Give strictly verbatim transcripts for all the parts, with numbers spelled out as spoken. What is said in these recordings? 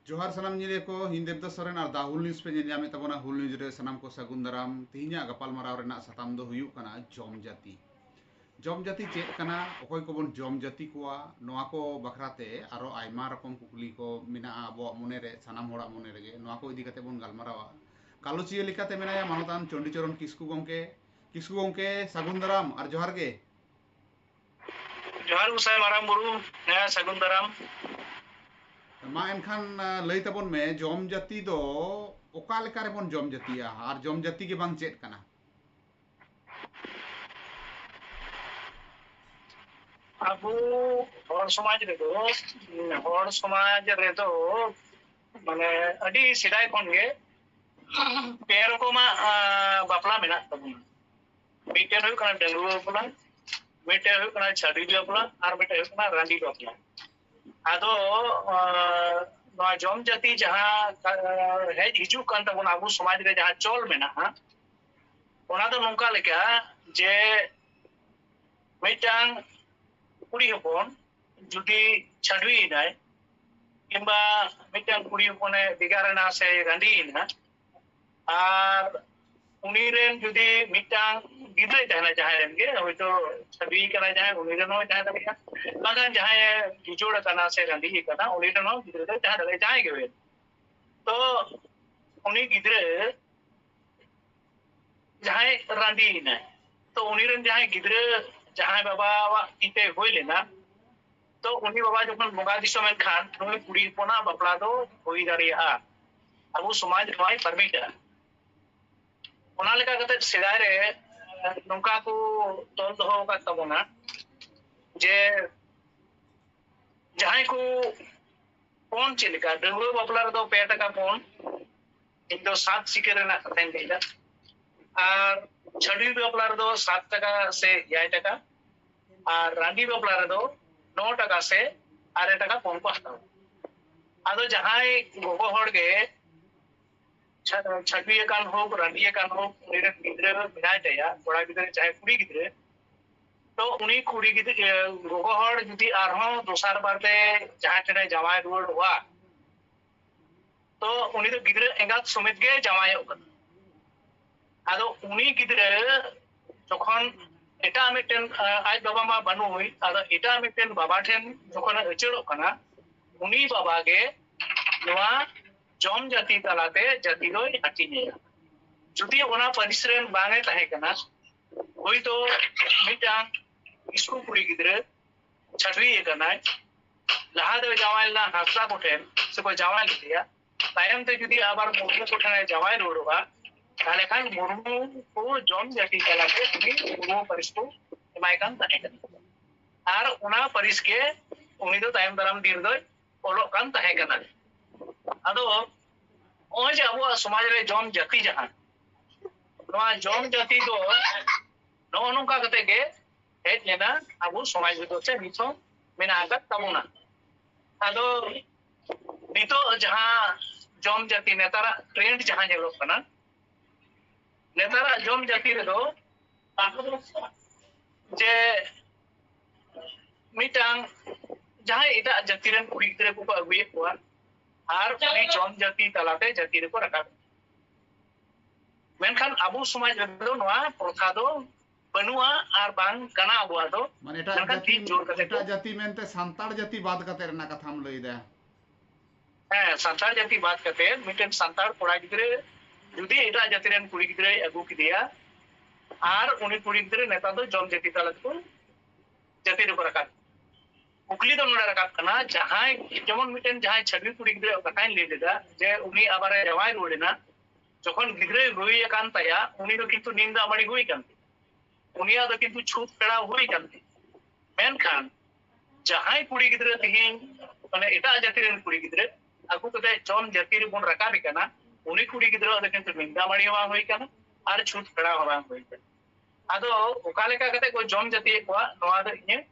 ᱡᱚᱦᱟᱨ ᱥᱟᱱᱟᱢ ᱧᱮᱞᱤᱭᱟᱹ ᱠᱚ, ᱤᱧ ᱫᱮᱵᱫᱟᱥ ᱥᱚᱨᱮᱱ ᱟᱨ ᱫᱟ ᱦᱩᱞ ᱱᱤᱭᱩᱡᱽ ᱯᱮ ᱧᱮᱞ ᱧᱟᱢᱮᱫ ᱛᱟᱵᱚᱱᱟ᱾ ᱦᱩᱞ ᱱᱤᱭᱩᱡᱽ ᱨᱮ ᱥᱟᱱᱟᱢ ᱠᱚ ᱥᱟᱹᱜᱩᱱ ᱫᱟᱨᱟᱢ᱾ ᱛᱮᱦᱮᱧᱟᱜ ᱜᱟᱯᱟᱞᱢᱟᱨᱟᱣ ᱨᱮᱱᱟᱜ ᱥᱟᱛᱟᱢ ᱫᱚ ᱦᱩᱭᱩᱜ ᱠᱟᱱᱟ ᱡᱚᱢ ᱡᱟᱹᱛᱤ᱾ ᱡᱚᱢ ᱡᱟᱹᱛᱤ ᱪᱮᱫ ᱠᱟᱱᱟ, ᱚᱠᱚᱭ ᱠᱚᱵᱚᱱ ᱡᱚᱢ ᱡᱟᱹᱛᱤ ᱠᱚᱣᱟ, ᱱᱚᱣᱟ ᱠᱚ ᱵᱟᱠᱷᱨᱟ ᱛᱮ ᱟᱨᱚ ᱟᱭᱢᱟ ᱨᱚᱠᱚᱢ ᱠᱩᱠᱞᱤ ᱠᱚ ᱢᱮᱱᱟᱜᱼᱟ ᱟᱵᱚᱣᱟᱜ ᱢᱚᱱᱮ ᱨᱮ, ᱥᱟᱱᱟᱢ ᱦᱚᱲᱟᱜ ᱢᱚᱱᱮ ᱨᱮᱜᱮ᱾ ᱱᱚᱣᱟ ᱠᱚ ᱤᱫᱤ ᱠᱟᱛᱮ ᱵᱚᱱ ᱜᱟᱞᱢᱟᱨᱟᱣᱟ᱾ ᱜᱟᱞᱚᱪᱤᱭᱟᱹ ᱞᱮᱠᱟᱛᱮ ᱢᱮᱱᱟᱭᱟ ᱢᱟᱱᱚᱛᱟᱱ ᱪᱚᱱᱰᱤᱪᱚᱨᱚᱱ ᱠᱤᱥᱠᱩ ᱜᱚᱢᱠᱮ᱾ ᱠᱤᱥᱠᱩ ᱜᱚᱢᱠᱮ, ᱥᱟᱹᱜᱩᱱ ᱫᱟᱨᱟᱢ ᱟᱨ ᱡᱚᱦᱟᱨ ᱜᱮ᱾ ᱡᱚᱦᱟᱨ ᱜᱚᱸᱥᱟᱭ ᱢᱟᱨᱟᱝ ᱵᱩᱨᱩ, ᱦᱮᱸ, ᱥᱟᱹᱜᱩᱱ ᱫᱟᱨᱟᱢ᱾ ᱢᱟ ᱮᱱᱠᱷᱟᱱ, ᱟᱸ, ᱞᱟᱹᱭ ᱛᱟᱵᱚᱱ ᱢᱮ, ᱡᱚᱢ ᱡᱟᱹᱛᱤ ᱫᱚ ᱚᱠᱟ ᱞᱮᱠᱟ ᱨᱮᱵᱚᱱ ᱡᱚᱢ ᱡᱟᱹᱛᱤᱭᱟ ᱟᱨ ᱡᱚᱢ ᱡᱟᱹᱛᱤ ᱜᱮ ᱵᱟᱝ ᱪᱮᱫ ᱠᱟᱱᱟ? ᱟᱵᱚ ᱦᱚᱲ ᱥᱚᱢᱟᱡᱽ ᱨᱮᱫᱚ, ᱦᱚᱲ ᱥᱚᱢᱟᱡᱽ ᱨᱮᱫᱚ ᱢᱟᱱᱮ ᱟᱹᱰᱤ ᱥᱮᱫᱟᱭ ᱠᱷᱚᱱ ᱜᱮ ᱯᱮ ᱨᱚᱠᱚᱢᱟᱜ, ᱟᱸ, ᱵᱟᱯᱞᱟ ᱢᱮᱱᱟᱜ ᱛᱟᱵᱚᱱᱟ᱾ ᱢᱤᱫᱴᱮᱱ ᱦᱩᱭᱩᱜ ᱠᱟᱱᱟ ᱰᱟᱺᱜᱩᱣᱟᱹ ᱵᱟᱯᱞᱟ, ᱢᱤᱫᱴᱮᱱ ᱦᱩᱭᱩᱜ ᱠᱟᱱᱟ ᱪᱷᱟᱹᱰᱣᱤ ᱵᱟᱯᱞᱟ, ᱟᱨ ᱢᱤᱫᱴᱮᱱ ᱦᱩᱭᱩᱜ ᱠᱟᱱᱟ ᱨᱟᱺᱰᱤ ᱵᱟᱯᱞᱟ᱾ ᱟᱫᱚ, ᱟᱸ, ᱱᱚᱣᱟ ᱡᱚᱢ ᱡᱟᱹᱛᱤ ᱡᱟᱦᱟᱸ, ᱟᱸ, ᱦᱮᱡ ᱦᱤᱡᱩᱜ ᱠᱟᱱ ᱛᱟᱵᱚᱱᱟ ᱟᱵᱚ ᱥᱚᱢᱟᱡᱽ ᱨᱮ, ᱡᱟᱦᱟᱸ ᱪᱚᱞ ᱢᱮᱱᱟᱜᱼᱟ, ᱚᱱᱟ ᱫᱚ ᱱᱚᱝᱠᱟ ᱞᱮᱠᱟ ᱡᱮ ᱢᱤᱫᱴᱟᱝ ᱠᱩᱲᱤ ᱦᱚᱯᱚᱱ ᱡᱩᱫᱤ ᱪᱷᱟᱹᱰᱣᱤᱭᱮᱱᱟᱭ, ᱠᱤᱝᱵᱟ ᱢᱤᱫᱴᱟᱝ ᱠᱩᱲᱤ ᱦᱚᱯᱚᱱᱮ ᱵᱷᱮᱜᱟᱨ ᱮᱱᱟ ᱥᱮ ᱨᱟᱺᱰᱤᱭᱮᱱᱟ, ᱟᱨ ᱩᱱᱤ ᱨᱮᱱ ᱡᱩᱫᱤ ᱢᱤᱫᱴᱟᱝ ᱜᱤᱫᱽᱨᱟᱹᱭ ᱛᱟᱦᱮᱱᱟ, ᱡᱟᱦᱟᱸᱭ ᱨᱮᱱ ᱜᱮ, ᱦᱚᱭᱛᱳ ᱪᱷᱟᱹᱰᱣᱤ ᱠᱟᱱᱟᱭ ᱡᱟᱦᱟᱸᱭ, ᱩᱱᱤ ᱨᱮᱱ ᱦᱚᱸᱭ ᱛᱟᱦᱮᱸ ᱫᱟᱲᱮᱭᱟᱜᱼᱟ, ᱵᱟᱝᱠᱷᱟᱱ ᱡᱟᱦᱟᱸᱭᱮ ᱵᱤᱡᱳᱲ ᱟᱠᱟᱱᱟ ᱥᱮ ᱨᱟᱺᱰᱤ ᱟᱠᱟᱱᱟ, ᱩᱱᱤ ᱨᱮᱱ ᱦᱚᱸ ᱜᱤᱫᱽᱨᱟᱹ ᱫᱚᱭ ᱛᱟᱦᱮᱸ ᱫᱟᱲᱮᱭᱟᱜᱼᱟ, ᱡᱟᱦᱟᱸᱭ ᱜᱮ ᱦᱩᱭᱮᱱ᱾ ᱛᱚ ᱩᱱᱤ ᱜᱤᱫᱽᱨᱟᱹ ᱡᱟᱦᱟᱸᱭ ᱨᱟᱺᱰᱤᱭᱮᱱᱟᱭ, ᱛᱚ ᱩᱱᱤ ᱨᱮᱱ ᱡᱟᱦᱟᱸᱭ ᱜᱤᱫᱽᱨᱟᱹ ᱡᱟᱦᱟᱸᱭ ᱵᱟᱵᱟᱣᱟᱜ ᱛᱤᱛᱮ ᱦᱩᱭ ᱞᱮᱱᱟ, ᱛᱚ ᱩᱱᱤ ᱵᱟᱵᱟ ᱡᱚᱠᱷᱚᱱ ᱵᱚᱸᱜᱟ ᱫᱤᱥᱚᱢ ᱮᱱ ᱠᱷᱟᱱ, ᱱᱩᱭ ᱠᱩᱲᱤ ᱦᱚᱯᱚᱱᱟᱜ ᱵᱟᱯᱞᱟ ᱫᱚ ᱦᱩᱭ ᱫᱟᱲᱮᱭᱟᱜᱼᱟ, ᱟᱵᱚ ᱥᱚᱢᱟᱡᱽ ᱱᱚᱣᱟᱭ ᱯᱟᱨᱢᱤᱴᱟ᱾ ᱚᱱᱟ ᱞᱮᱠᱟ ᱠᱟᱛᱮ ᱥᱮᱫᱟᱭ ᱨᱮ ᱱᱚᱝᱠᱟ ᱠᱚ ᱛᱚᱞ ᱫᱚᱦᱚ ᱟᱠᱟᱫ ᱛᱟᱵᱚᱱᱟ ᱡᱮ ᱡᱟᱦᱟᱸᱭ ᱠᱚ ᱯᱚᱱ ᱪᱮᱫ ᱞᱮᱠᱟ, ᱰᱟᱺᱜᱩᱣᱟᱹ ᱵᱟᱯᱞᱟ ᱨᱮᱫᱚ ᱯᱮ ᱴᱟᱠᱟ ᱯᱚᱱ, ᱤᱧ ᱫᱚ ᱥᱟᱛ ᱥᱤᱠᱟᱹᱨ ᱨᱮᱱᱟᱜ ᱠᱟᱛᱷᱟᱧ ᱞᱟᱹᱭᱫᱟ, ᱟᱨ ᱪᱷᱟᱹᱰᱣᱤ ᱵᱟᱯᱞᱟ ᱨᱮᱫᱚ ᱥᱟᱛ ᱴᱟᱠᱟ ᱥᱮ ᱮᱭᱟᱭ ᱴᱟᱠᱟ, ᱟᱨ ᱨᱟᱺᱰᱤ ᱵᱟᱯᱞᱟ ᱨᱮᱫᱚ ᱱᱚ ᱴᱟᱠᱟ ᱥᱮ ᱟᱨᱮ ᱴᱟᱠᱟ ᱯᱚᱱ ᱠᱚ ᱦᱟᱛᱟᱣᱟ᱾ ᱟᱫᱚ ᱡᱟᱦᱟᱸᱭ ᱜᱚᱜᱚ ᱦᱚᱲ ᱜᱮ ᱪᱷᱟ-, ᱪᱷᱟᱹᱰᱣᱤ ᱟᱠᱟᱱ ᱦᱳᱠ, ᱨᱟᱺᱰᱤ ᱟᱠᱟᱱ ᱦᱳᱠ, ᱩᱱᱤ ᱨᱮᱱ ᱜᱤᱫᱽᱨᱟᱹ ᱢᱮᱱᱟᱭ ᱛᱟᱭᱟ, ᱠᱚᱲᱟ ᱜᱤᱫᱽᱨᱟᱹ ᱪᱟᱦᱮ ᱠᱩᱲᱤ ᱜᱤᱫᱽᱨᱟᱹ, ᱛᱚ ᱩᱱᱤ ᱠᱩᱲᱤ ᱜᱤᱫᱽᱨᱟᱹ, ᱤᱭᱟᱹ, ᱜᱚᱜᱚ ᱦᱚᱲ ᱡᱩᱫᱤ ᱟᱨᱦᱚᱸ ᱫᱚᱥᱟᱨ ᱵᱟᱨ ᱛᱮ ᱡᱟᱦᱟᱸᱭ ᱴᱷᱮᱱᱮ ᱡᱟᱶᱟᱭ ᱨᱩᱣᱟᱹᱲᱚᱜᱼᱟ, ᱛᱚ ᱩᱱᱤ ᱫᱚ ᱜᱤᱫᱽᱨᱟᱹ ᱮᱸᱜᱟᱛ ᱥᱚᱢᱮᱛ ᱜᱮ ᱡᱟᱶᱟᱭᱚᱜ ᱠᱟᱱᱟ᱾ ᱟᱫᱚ ᱩᱱᱤ ᱜᱤᱫᱽᱨᱟᱹ ᱡᱚᱠᱷᱚᱱ ᱮᱴᱟᱜ ᱢᱤᱫᱴᱮᱱ, ᱟᱸ, ᱟᱡ ᱵᱟᱵᱟ ᱢᱟ ᱵᱟᱹᱱᱩᱭ, ᱟᱫᱚ ᱮᱴᱟᱜ ᱢᱤᱫᱴᱮᱱ ᱵᱟᱵᱟ ᱴᱷᱮᱱ ᱡᱚᱠᱷᱚᱱᱮ ᱩᱪᱟᱹᱲᱚᱜ ᱠᱟᱱᱟ, ᱩᱱᱤ ᱵᱟᱵᱟ ᱜᱮ ᱱᱚᱣᱟ ᱡᱚᱢ ᱡᱟᱹᱛᱤ ᱛᱟᱞᱟᱛᱮ ᱡᱟᱹᱛᱤ ᱫᱚᱭ ᱦᱟᱹᱴᱤᱧᱮᱭᱟ᱾ ᱡᱩᱫᱤ ᱚᱱᱟ ᱯᱟᱹᱨᱤᱥ ᱨᱮᱱ ᱵᱟᱝ ᱮ ᱛᱟᱦᱮᱸ ᱠᱟᱱᱟ, ᱦᱳᱭᱛᱳ ᱢᱤᱫᱴᱟᱝ ᱠᱤᱥᱠᱩ ᱠᱩᱲᱤ ᱜᱤᱫᱽᱨᱟᱹ ᱪᱷᱟᱹᱰᱣᱤ ᱟᱠᱟᱱᱟᱭ, ᱞᱟᱦᱟ ᱫᱚᱭ ᱡᱟᱶᱟᱭ ᱞᱮᱱᱟ ᱦᱟᱸᱥᱫᱟ ᱠᱚᱴᱷᱮᱱ, ᱥᱮᱠᱚ ᱡᱟᱶᱟᱭ ᱞᱮᱫᱮᱭᱟ, ᱛᱟᱭᱚᱢ ᱛᱮ ᱡᱩᱫᱤ ᱟᱵᱟᱨ ᱢᱩᱨᱢᱩ ᱠᱚᱴᱷᱮᱱ ᱮ ᱡᱟᱶᱟᱭ ᱨᱩᱣᱟᱹᱲᱚᱜᱼᱟ, ᱛᱟᱦᱞᱮ ᱠᱷᱟᱱ ᱢᱩᱨᱢᱩ ᱠᱚ ᱡᱚᱢ ᱡᱟᱹᱛᱤ ᱛᱟᱞᱟᱛᱮ ᱩᱱᱤ ᱢᱩᱨᱢᱩ ᱯᱟᱹᱨᱤᱥ ᱠᱚ ᱮᱢᱟᱭ ᱠᱟᱱ ᱛᱟᱦᱮᱸ ᱠᱟᱱᱟ᱾ ᱟᱨ ᱚᱱᱟ ᱯᱟᱹᱨᱤᱥ ᱜᱮ ᱩᱱᱤ ᱫᱚ ᱛᱟᱭᱚᱢ ᱫᱟᱨᱟᱢ ᱫᱤᱱ ᱨᱮᱫᱚᱭ ᱚᱞᱚᱜ ᱠᱟᱱ ᱛᱟᱦᱮᱸ ᱠᱟᱱᱟ᱾ ᱟᱫᱚ ᱱᱚᱜᱼᱚᱭ ᱡᱮ ᱟᱵᱚᱣᱟᱜ ᱥᱚᱢᱟᱡᱽ ᱨᱮ ᱡᱚᱢ ᱡᱟᱹᱛᱤ ᱡᱟᱦᱟᱸ, ᱱᱚᱣᱟ ᱡᱚᱢ ᱡᱟᱹᱛᱤ ᱫᱚ ᱱᱚᱜᱼᱚ ᱱᱚᱝᱠᱟ ᱠᱟᱛᱮ ᱜᱮ ᱦᱮᱡ ᱞᱮᱱᱟ ᱟᱵᱚ ᱥᱚᱢᱟᱡᱽ ᱨᱮᱫᱚ, ᱥᱮ ᱱᱤᱛ ᱦᱚᱸ ᱢᱮᱱᱟᱜ ᱟᱠᱟᱫ ᱛᱟᱵᱚᱱᱟ᱾ ᱟᱫᱚ ᱱᱤᱛᱚᱜ ᱡᱟᱦᱟᱸ ᱡᱚᱢ ᱡᱟᱹᱛᱤ ᱱᱮᱛᱟᱨᱟᱜ ᱴᱨᱮᱱᱰ ᱡᱟᱦᱟᱸ ᱧᱮᱞᱚᱜ ᱠᱟᱱᱟ, ᱱᱮᱛᱟᱨᱟᱜ ᱡᱚᱢ ᱡᱟᱹᱛᱤ ᱨᱮᱫᱚ ᱡᱮ ᱢᱤᱫᱴᱟᱝ ᱡᱟᱦᱟᱸᱭ ᱮᱴᱟᱜ ᱡᱟᱹᱛᱤ ᱨᱮᱱ ᱠᱩᱲᱤ ᱜᱤᱫᱽᱨᱟᱹ ᱠᱚᱠᱚ ᱟᱹᱜᱩᱭᱮᱫ ᱠᱚᱣᱟ ᱟᱨ ᱩᱱᱤ ᱡᱚᱢ ᱡᱟᱹᱛᱤ ᱛᱟᱞᱟᱛᱮ ᱡᱟᱹᱛᱤ ᱨᱮᱠᱚ ᱨᱟᱠᱟᱵ᱾ ᱢᱮᱱᱠᱷᱟᱱ ᱟᱵᱚ ᱥᱚᱢᱟᱡᱽ ᱨᱮᱫᱚ ᱱᱚᱣᱟ ᱯᱨᱚᱛᱷᱟ ᱫᱚ ᱵᱟᱹᱱᱩᱜᱼᱟ ᱟᱨ ᱵᱟᱝ ᱠᱟᱱᱟ ᱟᱵᱚᱣᱟᱜ ᱫᱚ᱾ ᱢᱟᱱᱮ ᱮᱴᱟᱜ ᱢᱮᱱᱠᱷᱟᱱ ᱡᱟᱹᱛᱤ ᱛᱤ ᱡᱳᱨ ᱠᱟᱛᱮ ᱠᱚ ᱮᱴᱟᱜ ᱡᱟᱹᱛᱤ ᱢᱮᱱᱛᱮ ᱥᱟᱱᱛᱟᱲ ᱡᱟᱹᱛᱤ ᱵᱟᱫ ᱠᱟᱛᱮ ᱨᱮᱱᱟᱜ ᱠᱟᱛᱷᱟᱢ ᱞᱟᱹᱭᱫᱟ᱾ ᱦᱮᱸ, ᱥᱟᱱᱛᱟᱲ ᱡᱟᱹᱛᱤ ᱵᱟᱫ ᱠᱟᱛᱮ ᱢᱤᱫᱴᱮᱱ ᱥᱟᱱᱛᱟᱲ ᱠᱚᱲᱟ ᱜᱤᱫᱽᱨᱟᱹ ᱡᱩᱫᱤ ᱮᱴᱟᱜ ᱡᱟᱹᱛᱤ ᱨᱮᱱ ᱠᱩᱲᱤ ᱜᱤᱫᱽᱨᱟᱹᱭ ᱟᱹᱜᱩ ᱠᱮᱫᱮᱭᱟ, ᱟᱨ ᱩᱱᱤ ᱠᱩᱲᱤ ᱜᱤᱫᱽᱨᱟᱹ ᱱᱮᱛᱟᱨ ᱫᱚ ᱡᱚᱢ ᱡᱟᱹᱛᱤ ᱛᱟᱞᱟ ᱛᱮᱠᱚ ᱡᱟᱹᱛᱤ ᱨᱮᱠᱚ ᱨᱟᱠᱟᱵ᱾ ᱠᱩᱠᱞᱤ ᱫᱚ ᱱᱚᱰᱮ ᱨᱟᱠᱟᱵ ᱠᱟᱱᱟ, ᱡᱟᱦᱟᱸᱭ, ᱡᱮᱢᱚᱱ ᱢᱤᱫᱴᱮᱱ ᱡᱟᱦᱟᱸᱭ ᱪᱷᱟᱹᱰᱣᱤ ᱠᱩᱲᱤ ᱜᱤᱫᱽᱨᱟᱹ ᱠᱟᱛᱷᱟᱧ ᱞᱟᱹᱭ ᱞᱮᱫᱟ, ᱡᱮ ᱩᱱᱤ ᱟᱵᱟᱨᱮ ᱡᱟᱶᱟᱭ ᱨᱩᱣᱟᱹᱲ ᱮᱱᱟ, ᱡᱚᱠᱷᱚᱱ ᱜᱤᱫᱽᱨᱟᱹᱭ ᱦᱩᱭ ᱟᱠᱟᱱ ᱛᱟᱭᱟ, ᱩᱱᱤ ᱫᱚ ᱠᱤᱱᱛᱩ ᱱᱤᱢ ᱫᱟᱜ ᱢᱟᱹᱲᱤ ᱦᱩᱭ ᱟᱠᱟᱱ ᱛᱟᱭᱟ, ᱩᱱᱤᱭᱟᱜ ᱫᱚ ᱠᱤᱱᱛᱩ ᱪᱷᱩᱛ ᱯᱷᱮᱲᱟᱣ ᱦᱩᱭ ᱟᱠᱟᱱ ᱛᱟᱭᱟ᱾ ᱢᱮᱱᱠᱷᱟᱱ ᱡᱟᱦᱟᱸᱭ ᱠᱩᱲᱤ ᱜᱤᱫᱽᱨᱟᱹ ᱛᱮᱦᱮᱧ, ᱢᱟᱱᱮ, ᱮᱴᱟᱜ ᱡᱟᱹᱛᱤ ᱨᱮᱱ ᱠᱩᱲᱤ ᱜᱤᱫᱽᱨᱟᱹ ᱟᱹᱜᱩ ᱠᱟᱛᱮ ᱡᱚᱢ ᱡᱟᱹᱛᱤ ᱨᱮᱵᱚᱱ ᱨᱟᱠᱟᱵᱮ ᱠᱟᱱᱟ, ᱩᱱᱤ ᱠᱩᱲᱤ ᱜᱤᱫᱽᱨᱟᱹ ᱫᱚ ᱠᱤᱱᱛᱩ ᱱᱤᱢ ᱫᱟᱜ ᱢᱟᱹᱲᱤ ᱦᱚᱸ ᱵᱟᱝ ᱦᱩᱭ ᱟᱠᱟᱱᱟ ᱟᱨ ᱪᱷᱩᱛ ᱯᱷᱮᱲᱟᱣ ᱦᱚᱸ ᱵᱟᱝ ᱦᱩᱭ ᱟᱠᱟᱱᱟ᱾ ᱟᱫᱚ ᱚᱠᱟ ᱞᱮᱠᱟ ᱠᱟᱛᱮ ᱠᱚ ᱡᱚᱢ ᱡᱟᱹᱛᱤᱭᱮᱫ ᱠᱚᱣᱟ, ᱱᱚᱣᱟ ᱫᱚ ᱤᱧᱟᱹᱜ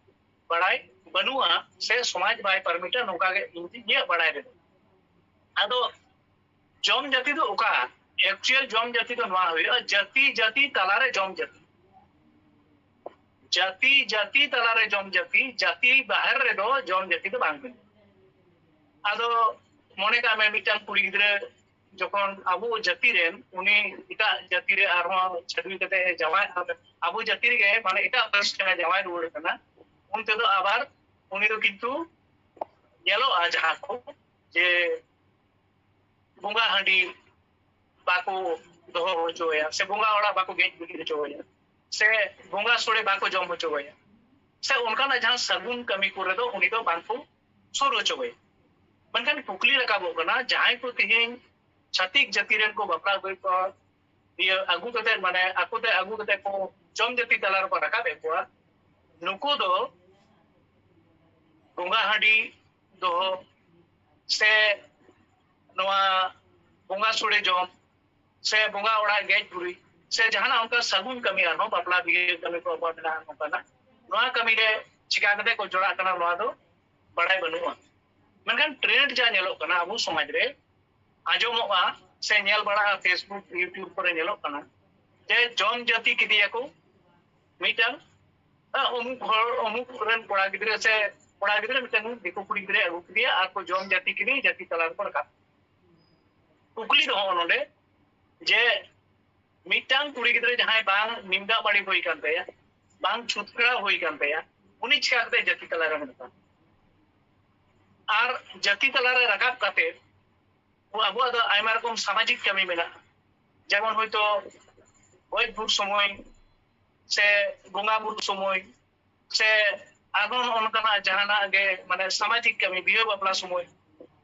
ᱵᱟᱲᱟᱭ ᱵᱟᱹᱱᱩᱜᱼᱟ, ᱥᱮ ᱥᱚᱢᱟᱡᱽ ᱵᱟᱭ ᱯᱟᱨᱢᱤᱴᱟ, ᱱᱚᱝᱠᱟ ᱜᱮ ᱤᱧ ᱫᱚ ᱤᱧᱟᱹᱜ ᱵᱟᱲᱟᱭ ᱨᱮᱫᱚ᱾ ᱟᱫᱚ ᱡᱚᱢ ᱡᱟᱹᱛᱤ ᱫᱚ ᱚᱠᱟ, ᱮᱠᱪᱩᱭᱟᱞ ᱡᱚᱢ ᱡᱟᱹᱛᱤ ᱫᱚ ᱱᱚᱣᱟ ᱦᱩᱭᱩᱜᱼᱟ, ᱡᱟᱹᱛᱤ ᱡᱟᱹᱛᱤ ᱛᱟᱞᱟᱨᱮ ᱡᱚᱢ ᱡᱟᱹᱛᱤ, ᱡᱟᱹᱛᱤ ᱡᱟᱹᱛᱤ ᱛᱟᱞᱟᱨᱮ ᱡᱚᱢ ᱡᱟᱹᱛᱤ, ᱡᱟᱹᱛᱤ ᱵᱟᱦᱮᱨ ᱨᱮᱫᱚ ᱡᱚᱢ ᱡᱟᱹᱛᱤ ᱫᱚ ᱵᱟᱝ ᱦᱩᱭᱩᱜᱼᱟ᱾ ᱟᱫᱚ ᱢᱚᱱᱮ ᱠᱟᱜ ᱢᱮ ᱢᱤᱫᱴᱟᱝ ᱠᱩᱲᱤ ᱜᱤᱫᱽᱨᱟᱹ ᱡᱚᱠᱷᱚᱱ ᱟᱵᱚ ᱡᱟᱹᱛᱤ ᱨᱮᱱ ᱩᱱᱤ ᱮᱴᱟᱜ ᱡᱟᱹᱛᱤ ᱨᱮ ᱟᱨᱦᱚᱸ ᱪᱷᱟᱹᱰᱣᱤ ᱠᱟᱛᱮ ᱡᱟᱶᱟᱭ, ᱟᱵᱚ ᱡᱟᱹᱛᱤ ᱨᱮᱜᱮ ᱢᱟᱱᱮ ᱮᱴᱟᱜ ᱯᱟᱹᱨᱤᱥ ᱨᱮ ᱡᱟᱶᱟᱭ ᱨᱩᱣᱟᱹᱲ ᱠᱟᱱᱟ, ᱚᱱᱛᱮ ᱫᱚ ᱟᱵᱟᱨ ᱩᱱᱤ ᱫᱚ ᱠᱤᱱᱛᱩ ᱧᱮᱞᱚᱜᱼᱟ ᱡᱟᱦᱟᱸ ᱠᱚ ᱡᱮ ᱵᱚᱸᱜᱟ ᱦᱟᱺᱰᱤ ᱵᱟᱠᱚ ᱫᱚᱦᱚ ᱦᱚᱪᱚᱣᱟᱭᱟ, ᱥᱮ ᱵᱚᱸᱜᱟ ᱚᱲᱟᱜ ᱵᱟᱠᱚ ᱜᱮᱡ ᱜᱩᱨᱤᱡ ᱦᱚᱪᱚᱣᱟᱭᱟ, ᱥᱮ ᱵᱚᱸᱜᱟ ᱥᱚᱲᱮ ᱵᱟᱠᱚ ᱡᱚᱢ ᱦᱚᱪᱚᱣᱟᱭᱟ, ᱥᱮ ᱚᱱᱠᱟᱱᱟᱜ ᱡᱟᱦᱟᱸ ᱥᱟᱹᱜᱩᱱ ᱠᱟᱹᱢᱤ ᱠᱚᱨᱮ ᱫᱚ ᱩᱱᱤ ᱫᱚ ᱵᱟᱝᱠᱚ ᱥᱩᱨ ᱦᱚᱪᱚᱣᱟᱭᱟ᱾ ᱢᱮᱱᱠᱷᱟᱱ ᱠᱩᱠᱞᱤ ᱨᱟᱠᱟᱵᱚᱜ ᱠᱟᱱᱟ, ᱡᱟᱦᱟᱸᱭ ᱠᱚ ᱛᱮᱦᱮᱧ ᱪᱷᱟᱹᱛᱤᱠ ᱡᱟᱹᱛᱤ ᱨᱮᱱ ᱠᱚ ᱵᱟᱯᱞᱟ ᱟᱹᱜᱩᱭᱮᱫ ᱠᱚᱣᱟ, ᱤᱭᱟᱹ ᱟᱹᱜᱩ ᱠᱟᱛᱮ, ᱢᱟᱱᱮ ᱟᱠᱚ ᱛᱮ ᱟᱹᱜᱩ ᱠᱟᱛᱮ ᱠᱚ ᱡᱚᱢ ᱡᱟᱹᱛᱤ ᱛᱟᱞᱟ ᱨᱮᱠᱚ ᱨᱟᱠᱟᱵ ᱮᱫ ᱠᱚᱣᱟ, ᱱᱩᱠᱩ ᱫᱚ ᱵᱚᱸᱜᱟ ᱦᱟᱺᱰᱤ ᱫᱚᱦᱚ ᱥᱮ ᱱᱚᱣᱟ ᱵᱚᱸᱜᱟ ᱥᱚᱲᱮ ᱡᱚᱢ ᱥᱮ ᱵᱚᱸᱜᱟ ᱚᱲᱟᱜ ᱜᱮᱡ ᱜᱩᱨᱤᱡ ᱥᱮ ᱡᱟᱦᱟᱱᱟᱜ ᱚᱱᱠᱟ ᱥᱟᱹᱜᱩᱱ ᱠᱟᱹᱢᱤ, ᱟᱨᱦᱚᱸ ᱵᱟᱯᱞᱟ ᱵᱤᱦᱟᱹ ᱠᱟᱹᱢᱤ ᱠᱚ ᱟᱵᱚᱣᱟᱜ ᱢᱮᱱᱟᱜᱼᱟ ᱱᱚᱝᱠᱟᱱᱟᱜ, ᱱᱚᱣᱟ ᱠᱟᱹᱢᱤ ᱨᱮ ᱪᱤᱠᱟ ᱠᱟᱛᱮ ᱠᱚ ᱡᱚᱲᱟᱜ ᱠᱟᱱᱟ, ᱱᱚᱣᱟ ᱫᱚ ᱵᱟᱲᱟᱭ ᱵᱟᱹᱱᱩᱜᱼᱟ᱾ ᱢᱮᱱᱠᱷᱟᱱ ᱴᱨᱮᱱᱰ ᱡᱟ ᱧᱮᱞᱚᱜ ᱠᱟᱱᱟ ᱟᱵᱚ ᱥᱚᱢᱟᱡᱽ ᱨᱮ, ᱟᱸᱡᱚᱢᱚᱜᱼᱟ ᱥᱮ ᱧᱮᱞ ᱵᱟᱲᱟᱜᱼᱟ, Facebook, YouTube ᱠᱚᱨᱮ ᱧᱮᱞᱚᱜ ᱠᱟᱱᱟ ᱡᱮ ᱡᱚᱢ ᱡᱟᱹᱛᱤ ᱠᱮᱫᱮᱭᱟᱠᱚ ᱢᱤᱫᱴᱟᱝ, ᱟ, ᱚᱢᱩᱠ ᱦᱚᱲ, ᱚᱢᱩᱠ ᱨᱮᱱ ᱠᱚᱲᱟ ᱜᱤᱫᱽᱨᱟᱹ ᱥᱮ ᱠᱚᱲᱟ ᱜᱤᱫᱽᱨᱟᱹ ᱢᱤᱫᱴᱟᱝ ᱫᱤᱠᱩ ᱠᱩᱲᱤ ᱜᱤᱫᱽᱨᱟᱹᱭ ᱟᱹᱜᱩ ᱠᱮᱫᱮᱭᱟ ᱟᱨ ᱠᱚ ᱡᱚᱢ ᱡᱟᱹᱛᱤ ᱠᱮᱫᱮᱭᱟ, ᱡᱟᱹᱛᱤ ᱛᱟᱞᱟ ᱨᱮᱠᱚ ᱨᱟᱠᱟᱵ᱾ ᱠᱩᱠᱞᱤ ᱫᱚ ᱦᱚᱸᱜᱼᱚ ᱱᱚᱰᱮ ᱡᱮ ᱢᱤᱫᱴᱟᱝ ᱠᱩᱲᱤ ᱜᱤᱫᱽᱨᱟᱹ ᱡᱟᱦᱟᱸᱭ ᱵᱟᱝ ᱱᱤᱢ ᱫᱟᱜ ᱢᱟᱹᱲᱤ ᱦᱩᱭ ᱠᱟᱱ ᱛᱟᱭᱟ, ᱵᱟᱝ ᱪᱷᱩᱛᱠᱲᱟ ᱦᱩᱭ ᱠᱟᱱ ᱛᱟᱭᱟ, ᱩᱱᱤ ᱪᱤᱠᱟ ᱠᱟᱛᱮ ᱡᱟᱹᱛᱤ ᱛᱟᱞᱟ ᱨᱮ ᱢᱮᱱᱟᱜᱼᱟ? ᱟᱨ ᱡᱟᱹᱛᱤ ᱛᱟᱞᱟ ᱨᱮ ᱨᱟᱠᱟᱵ ᱠᱟᱛᱮ ᱟᱵᱚᱣᱟᱜ ᱫᱚ ᱟᱭᱢᱟ ᱨᱚᱠᱚᱢ ᱥᱟᱢᱟᱡᱤᱠ ᱠᱟᱹᱢᱤ ᱢᱮᱱᱟᱜᱼᱟ, ᱡᱮᱢᱚᱱ ᱦᱚᱭᱛᱳ ᱜᱚᱡ ᱜᱩᱨ ᱥᱚᱢᱚᱭ ᱥᱮ ᱵᱚᱸᱜᱟ ᱵᱩᱨᱩ ᱥᱚᱢᱚᱭ ᱥᱮ ᱟᱨᱦᱚᱸ ᱱᱚᱜᱼᱚ ᱱᱚᱝᱠᱟᱱᱟᱜ ᱡᱟᱦᱟᱱᱟᱜ ᱜᱮ, ᱢᱟᱱᱮ ᱥᱟᱢᱟᱡᱤᱠ ᱠᱟᱹᱢᱤ, ᱵᱤᱦᱟᱹ ᱵᱟᱯᱞᱟ ᱥᱚᱢᱚᱭ,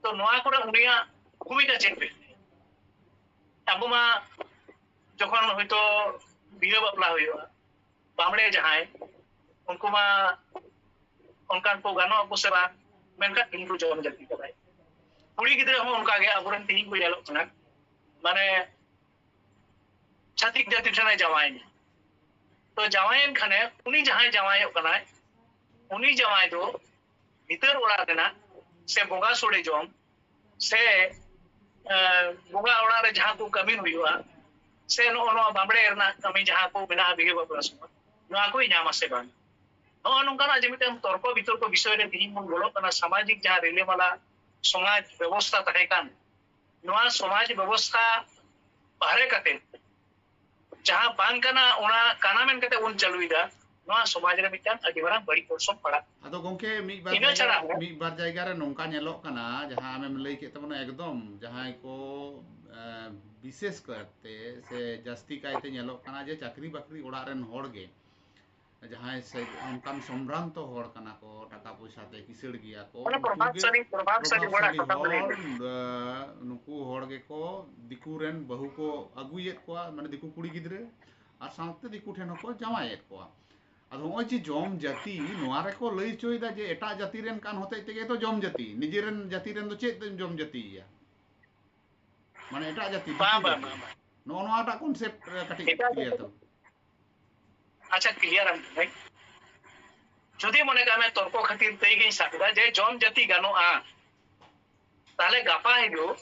ᱛᱚ ᱱᱚᱣᱟ ᱠᱚᱨᱮ ᱩᱱᱤᱭᱟᱜ ᱵᱷᱩᱢᱤᱠᱟ ᱪᱮᱫ ᱦᱩᱭᱩᱜ ᱛᱟᱭᱟ? ᱟᱵᱚ ᱢᱟ ᱡᱚᱠᱷᱚᱱ ᱦᱚᱭᱛᱳ ᱵᱤᱦᱟᱹ ᱵᱟᱯᱞᱟ ᱦᱩᱭᱩᱜᱼᱟ, ᱵᱟᱢᱲᱮ ᱡᱟᱦᱟᱸᱭ, ᱩᱱᱠᱩ ᱢᱟ ᱚᱱᱠᱟᱱ ᱠᱚ ᱜᱟᱱᱚᱜ ᱟᱠᱚ ᱥᱮ ᱵᱟᱝ, ᱢᱮᱱᱠᱷᱟᱱ ᱦᱤᱱᱫᱩ ᱡᱚᱢ ᱡᱟᱹᱛᱤ ᱠᱟᱱᱟᱭ᱾ ᱠᱩᱲᱤ ᱜᱤᱫᱽᱨᱟᱹ ᱦᱚᱸ ᱚᱱᱠᱟᱜᱮ ᱟᱵᱚᱨᱮᱱ ᱛᱮᱦᱤᱧ ᱠᱚ ᱧᱮᱞᱚᱜ ᱠᱟᱱᱟ, ᱢᱟᱱᱮ ᱪᱷᱟᱹᱛᱤᱠ ᱡᱟᱹᱛᱤ ᱴᱷᱮᱱᱮ ᱡᱟᱶᱟᱭᱮᱱᱟ᱾ ᱛᱚ ᱡᱟᱶᱟᱭᱮᱱ ᱠᱷᱟᱱᱮ ᱩᱱᱤ ᱡᱟᱦᱟᱸᱭ ᱡᱟᱶᱟᱭᱚᱜ ᱠᱟᱱᱟᱭ, ᱩᱱᱤ ᱡᱟᱶᱟᱭ ᱫᱚ ᱵᱷᱤᱛᱟᱹᱨ ᱚᱲᱟᱜ ᱨᱮᱱᱟᱜ ᱥᱮ ᱵᱚᱸᱜᱟ ᱥᱚᱲᱮ ᱡᱚᱢ ᱥᱮ ᱮ, ᱵᱚᱸᱜᱟ ᱚᱲᱟᱜ ᱨᱮ ᱡᱟᱦᱟᱸ ᱠᱚ ᱠᱟᱹᱢᱤ ᱦᱩᱭᱩᱜᱼᱟ ᱥᱮ ᱱᱚᱜᱼᱚ ᱱᱚᱣᱟ ᱵᱟᱢᱲᱮ ᱨᱮᱱᱟᱜ ᱠᱟᱹᱢᱤ ᱡᱟᱦᱟᱸ ᱠᱚ ᱢᱮᱱᱟᱜᱼᱟ ᱵᱤᱦᱟᱹ ᱵᱟᱯᱞᱟ ᱥᱚᱢᱚᱭ, ᱱᱚᱣᱟ ᱠᱚᱭ ᱧᱟᱢᱟ ᱥᱮ ᱵᱟᱝ? ᱱᱚᱜᱼᱚ ᱱᱚᱝᱠᱟᱱᱟᱜ ᱡᱮ ᱢᱤᱫᱴᱟᱝ ᱛᱚᱨᱠᱚ ᱵᱤᱛᱚᱨᱠᱚ ᱵᱤᱥᱚᱭ ᱨᱮ ᱛᱮᱦᱤᱧ ᱵᱚᱱ ᱵᱚᱞᱚᱜ ᱠᱟᱱᱟ, ᱥᱟᱢᱟᱡᱤᱠ ᱡᱟᱦᱟᱸ ᱨᱤᱞᱟᱹᱢᱟᱞᱟ ᱥᱚᱢᱟᱡᱽ ᱵᱮᱵᱚᱥᱛᱷᱟ ᱛᱟᱦᱮᱸ ᱠᱟᱱ, ᱱᱚᱣᱟ ᱥᱚᱢᱟᱡᱽ ᱵᱮᱵᱚᱥᱛᱷᱟ ᱵᱟᱦᱨᱮ ᱠᱟᱛᱮ ᱡᱟᱦᱟᱸ ᱵᱟᱝ ᱠᱟᱱᱟ ᱚᱱᱟ ᱠᱟᱱᱟ ᱢᱮᱱ ᱠᱟᱛᱮ ᱵᱚᱱ ᱪᱟᱹᱞᱩᱭᱮᱫᱟ, ᱱᱚᱣᱟ ᱥᱚᱢᱟᱡᱽ ᱨᱮ ᱢᱤᱫᱴᱟᱝ ᱟᱹᱰᱤ ᱢᱟᱨᱟᱝ ᱵᱟᱹᱲᱤᱡ ᱚᱨᱥᱚᱝ ᱯᱟᱲᱟᱜ ᱠᱟᱱᱟ᱾ ᱟᱫᱚ ᱜᱚᱝᱠᱮ, ᱢᱤᱫ ᱵᱟᱨ ᱤᱱᱟᱹ ᱡᱟᱭᱜᱟ ᱪᱷᱟᱲᱟ ᱨᱮ ᱦᱚᱸ ᱢᱤᱫ ᱵᱟᱨ ᱡᱟᱭᱜᱟ ᱨᱮ ᱱᱚᱝᱠᱟ ᱧᱮᱞᱚᱜ ᱠᱟᱱᱟ, ᱡᱟᱦᱟᱸ ᱟᱢᱮᱢ ᱞᱟᱹᱭ ᱠᱮᱫ ᱛᱟᱵᱚᱱᱟ, ᱮᱠᱫᱚᱢ ᱡᱟᱦᱟᱸᱭ ᱠᱚ ᱮ, ᱵᱤᱥᱮᱥ ᱠᱟᱭᱛᱮ ᱥᱮ ᱡᱟᱹᱥᱛᱤ ᱠᱟᱭᱛᱮ ᱧᱮᱞᱚᱜ ᱠᱟᱱᱟ ᱡᱮ ᱪᱟᱹᱠᱨᱤ ᱵᱟᱹᱠᱨᱤ ᱚᱲᱟᱜ ᱨᱮᱱ ᱦᱚᱲ ᱜᱮ, ᱡᱟᱦᱟᱸᱭ ᱥᱮ ᱚᱱᱠᱟᱱ ᱥᱚᱢᱵᱷᱨᱟᱱᱛᱚ ᱦᱚᱲ ᱠᱟᱱᱟ ᱠᱚ, ᱴᱟᱠᱟ ᱯᱚᱭᱥᱟ ᱛᱮ ᱠᱤᱥᱟᱹᱲ ᱜᱮᱭᱟ ᱠᱚ, ᱢᱟᱱᱮ ᱩᱱᱠᱩ ᱜᱮ ᱯᱨᱚᱵᱷᱟᱵᱽᱥᱟᱞᱤ, ᱯᱨᱚᱵᱷᱟᱵᱽᱥᱟᱞᱤ ᱦᱚᱲᱟᱜ ᱯᱨᱚᱵᱷᱟᱵᱽᱥᱟᱞᱤ ᱠᱟᱛᱷᱟᱢ ᱞᱟᱹᱭ ᱦᱚᱲ, ᱠᱮᱫᱟ᱾ ᱮ, ᱱᱩᱠᱩ ᱦᱚᱲ ᱜᱮᱠᱚ ᱫᱤᱠᱩ ᱨᱮᱱ ᱵᱟᱹᱦᱩ ᱠᱚ ᱟᱹᱜᱩᱭᱮᱫ ᱠᱚᱣᱟ, ᱢᱟᱱᱮ ᱫᱤᱠᱩ ᱠᱩᱲᱤ ᱜᱤᱫᱽᱨᱟᱹ, ᱟᱨ ᱥᱟᱶᱛᱮ ᱫᱤᱠᱩ ᱴᱷᱮᱱ ᱦᱚᱸᱠᱚ ᱡᱟᱶᱟᱭᱮᱫ ᱠᱚᱣᱟ᱾ ᱟᱫᱚ ᱱᱚᱜᱼᱚᱭ ᱡᱮ ᱡᱚᱢ ᱡᱟᱹᱛᱤ, ᱱᱚᱣᱟ ᱨᱮᱠᱚ ᱞᱟᱹᱭ ᱦᱚᱪᱚᱭᱮᱫᱟ ᱡᱮ ᱮᱴᱟᱜ ᱡᱟᱹᱛᱤ ᱨᱮᱱ ᱠᱟᱱ ᱦᱚᱛᱮᱡ ᱛᱮᱜᱮ ᱛᱚ ᱡᱚᱢ ᱡᱟᱹᱛᱤ, ᱱᱤᱡᱮᱨᱮᱱ ᱡᱟᱹᱛᱤ ᱨᱮᱱ ᱫᱚ ᱪᱮᱫ ᱛᱮᱢ ᱡᱚᱢ ᱡᱟᱹᱛᱤᱭᱮᱭᱟ? ᱢᱟᱱᱮ ᱮᱴᱟᱜ ᱡᱟᱹᱛᱤ, ᱵᱟᱝ, ᱫᱤᱠᱩ ᱵᱟᱝ, ᱡᱟᱹᱛᱤ᱾ ᱵᱟᱝ, ᱵᱟᱝ᱾ ᱱᱚᱜᱼᱚ ᱱᱚᱣᱟᱴᱟᱜ ᱠᱚᱱᱥᱮᱯᱴ ᱠᱟᱹᱴᱤᱡ ᱮᱴᱟᱜ ᱠᱞᱤᱭᱟᱨ ᱡᱟᱹᱛᱤ᱾ ᱛᱟᱵᱚᱱ᱾ ᱟᱪᱪᱷᱟ, ᱠᱞᱤᱭᱟᱨ ᱟᱢ ᱠᱟᱹᱱᱟᱹᱧ᱾ ᱡᱩᱫᱤ ᱢᱚᱱᱮ ᱠᱟᱜ ᱢᱮ ᱛᱚᱨᱠᱚ ᱠᱷᱟᱹᱛᱤᱨ ᱛᱮ ᱜᱤᱧ ᱥᱟᱵ ᱮᱫᱟ ᱡᱮ ᱡᱚᱢ ᱡᱟᱹᱛᱤ ᱜᱟᱱᱚᱜᱼᱟ, ᱛᱟᱦᱞᱮ ᱜᱟᱯᱟ ᱦᱤᱞᱳᱜ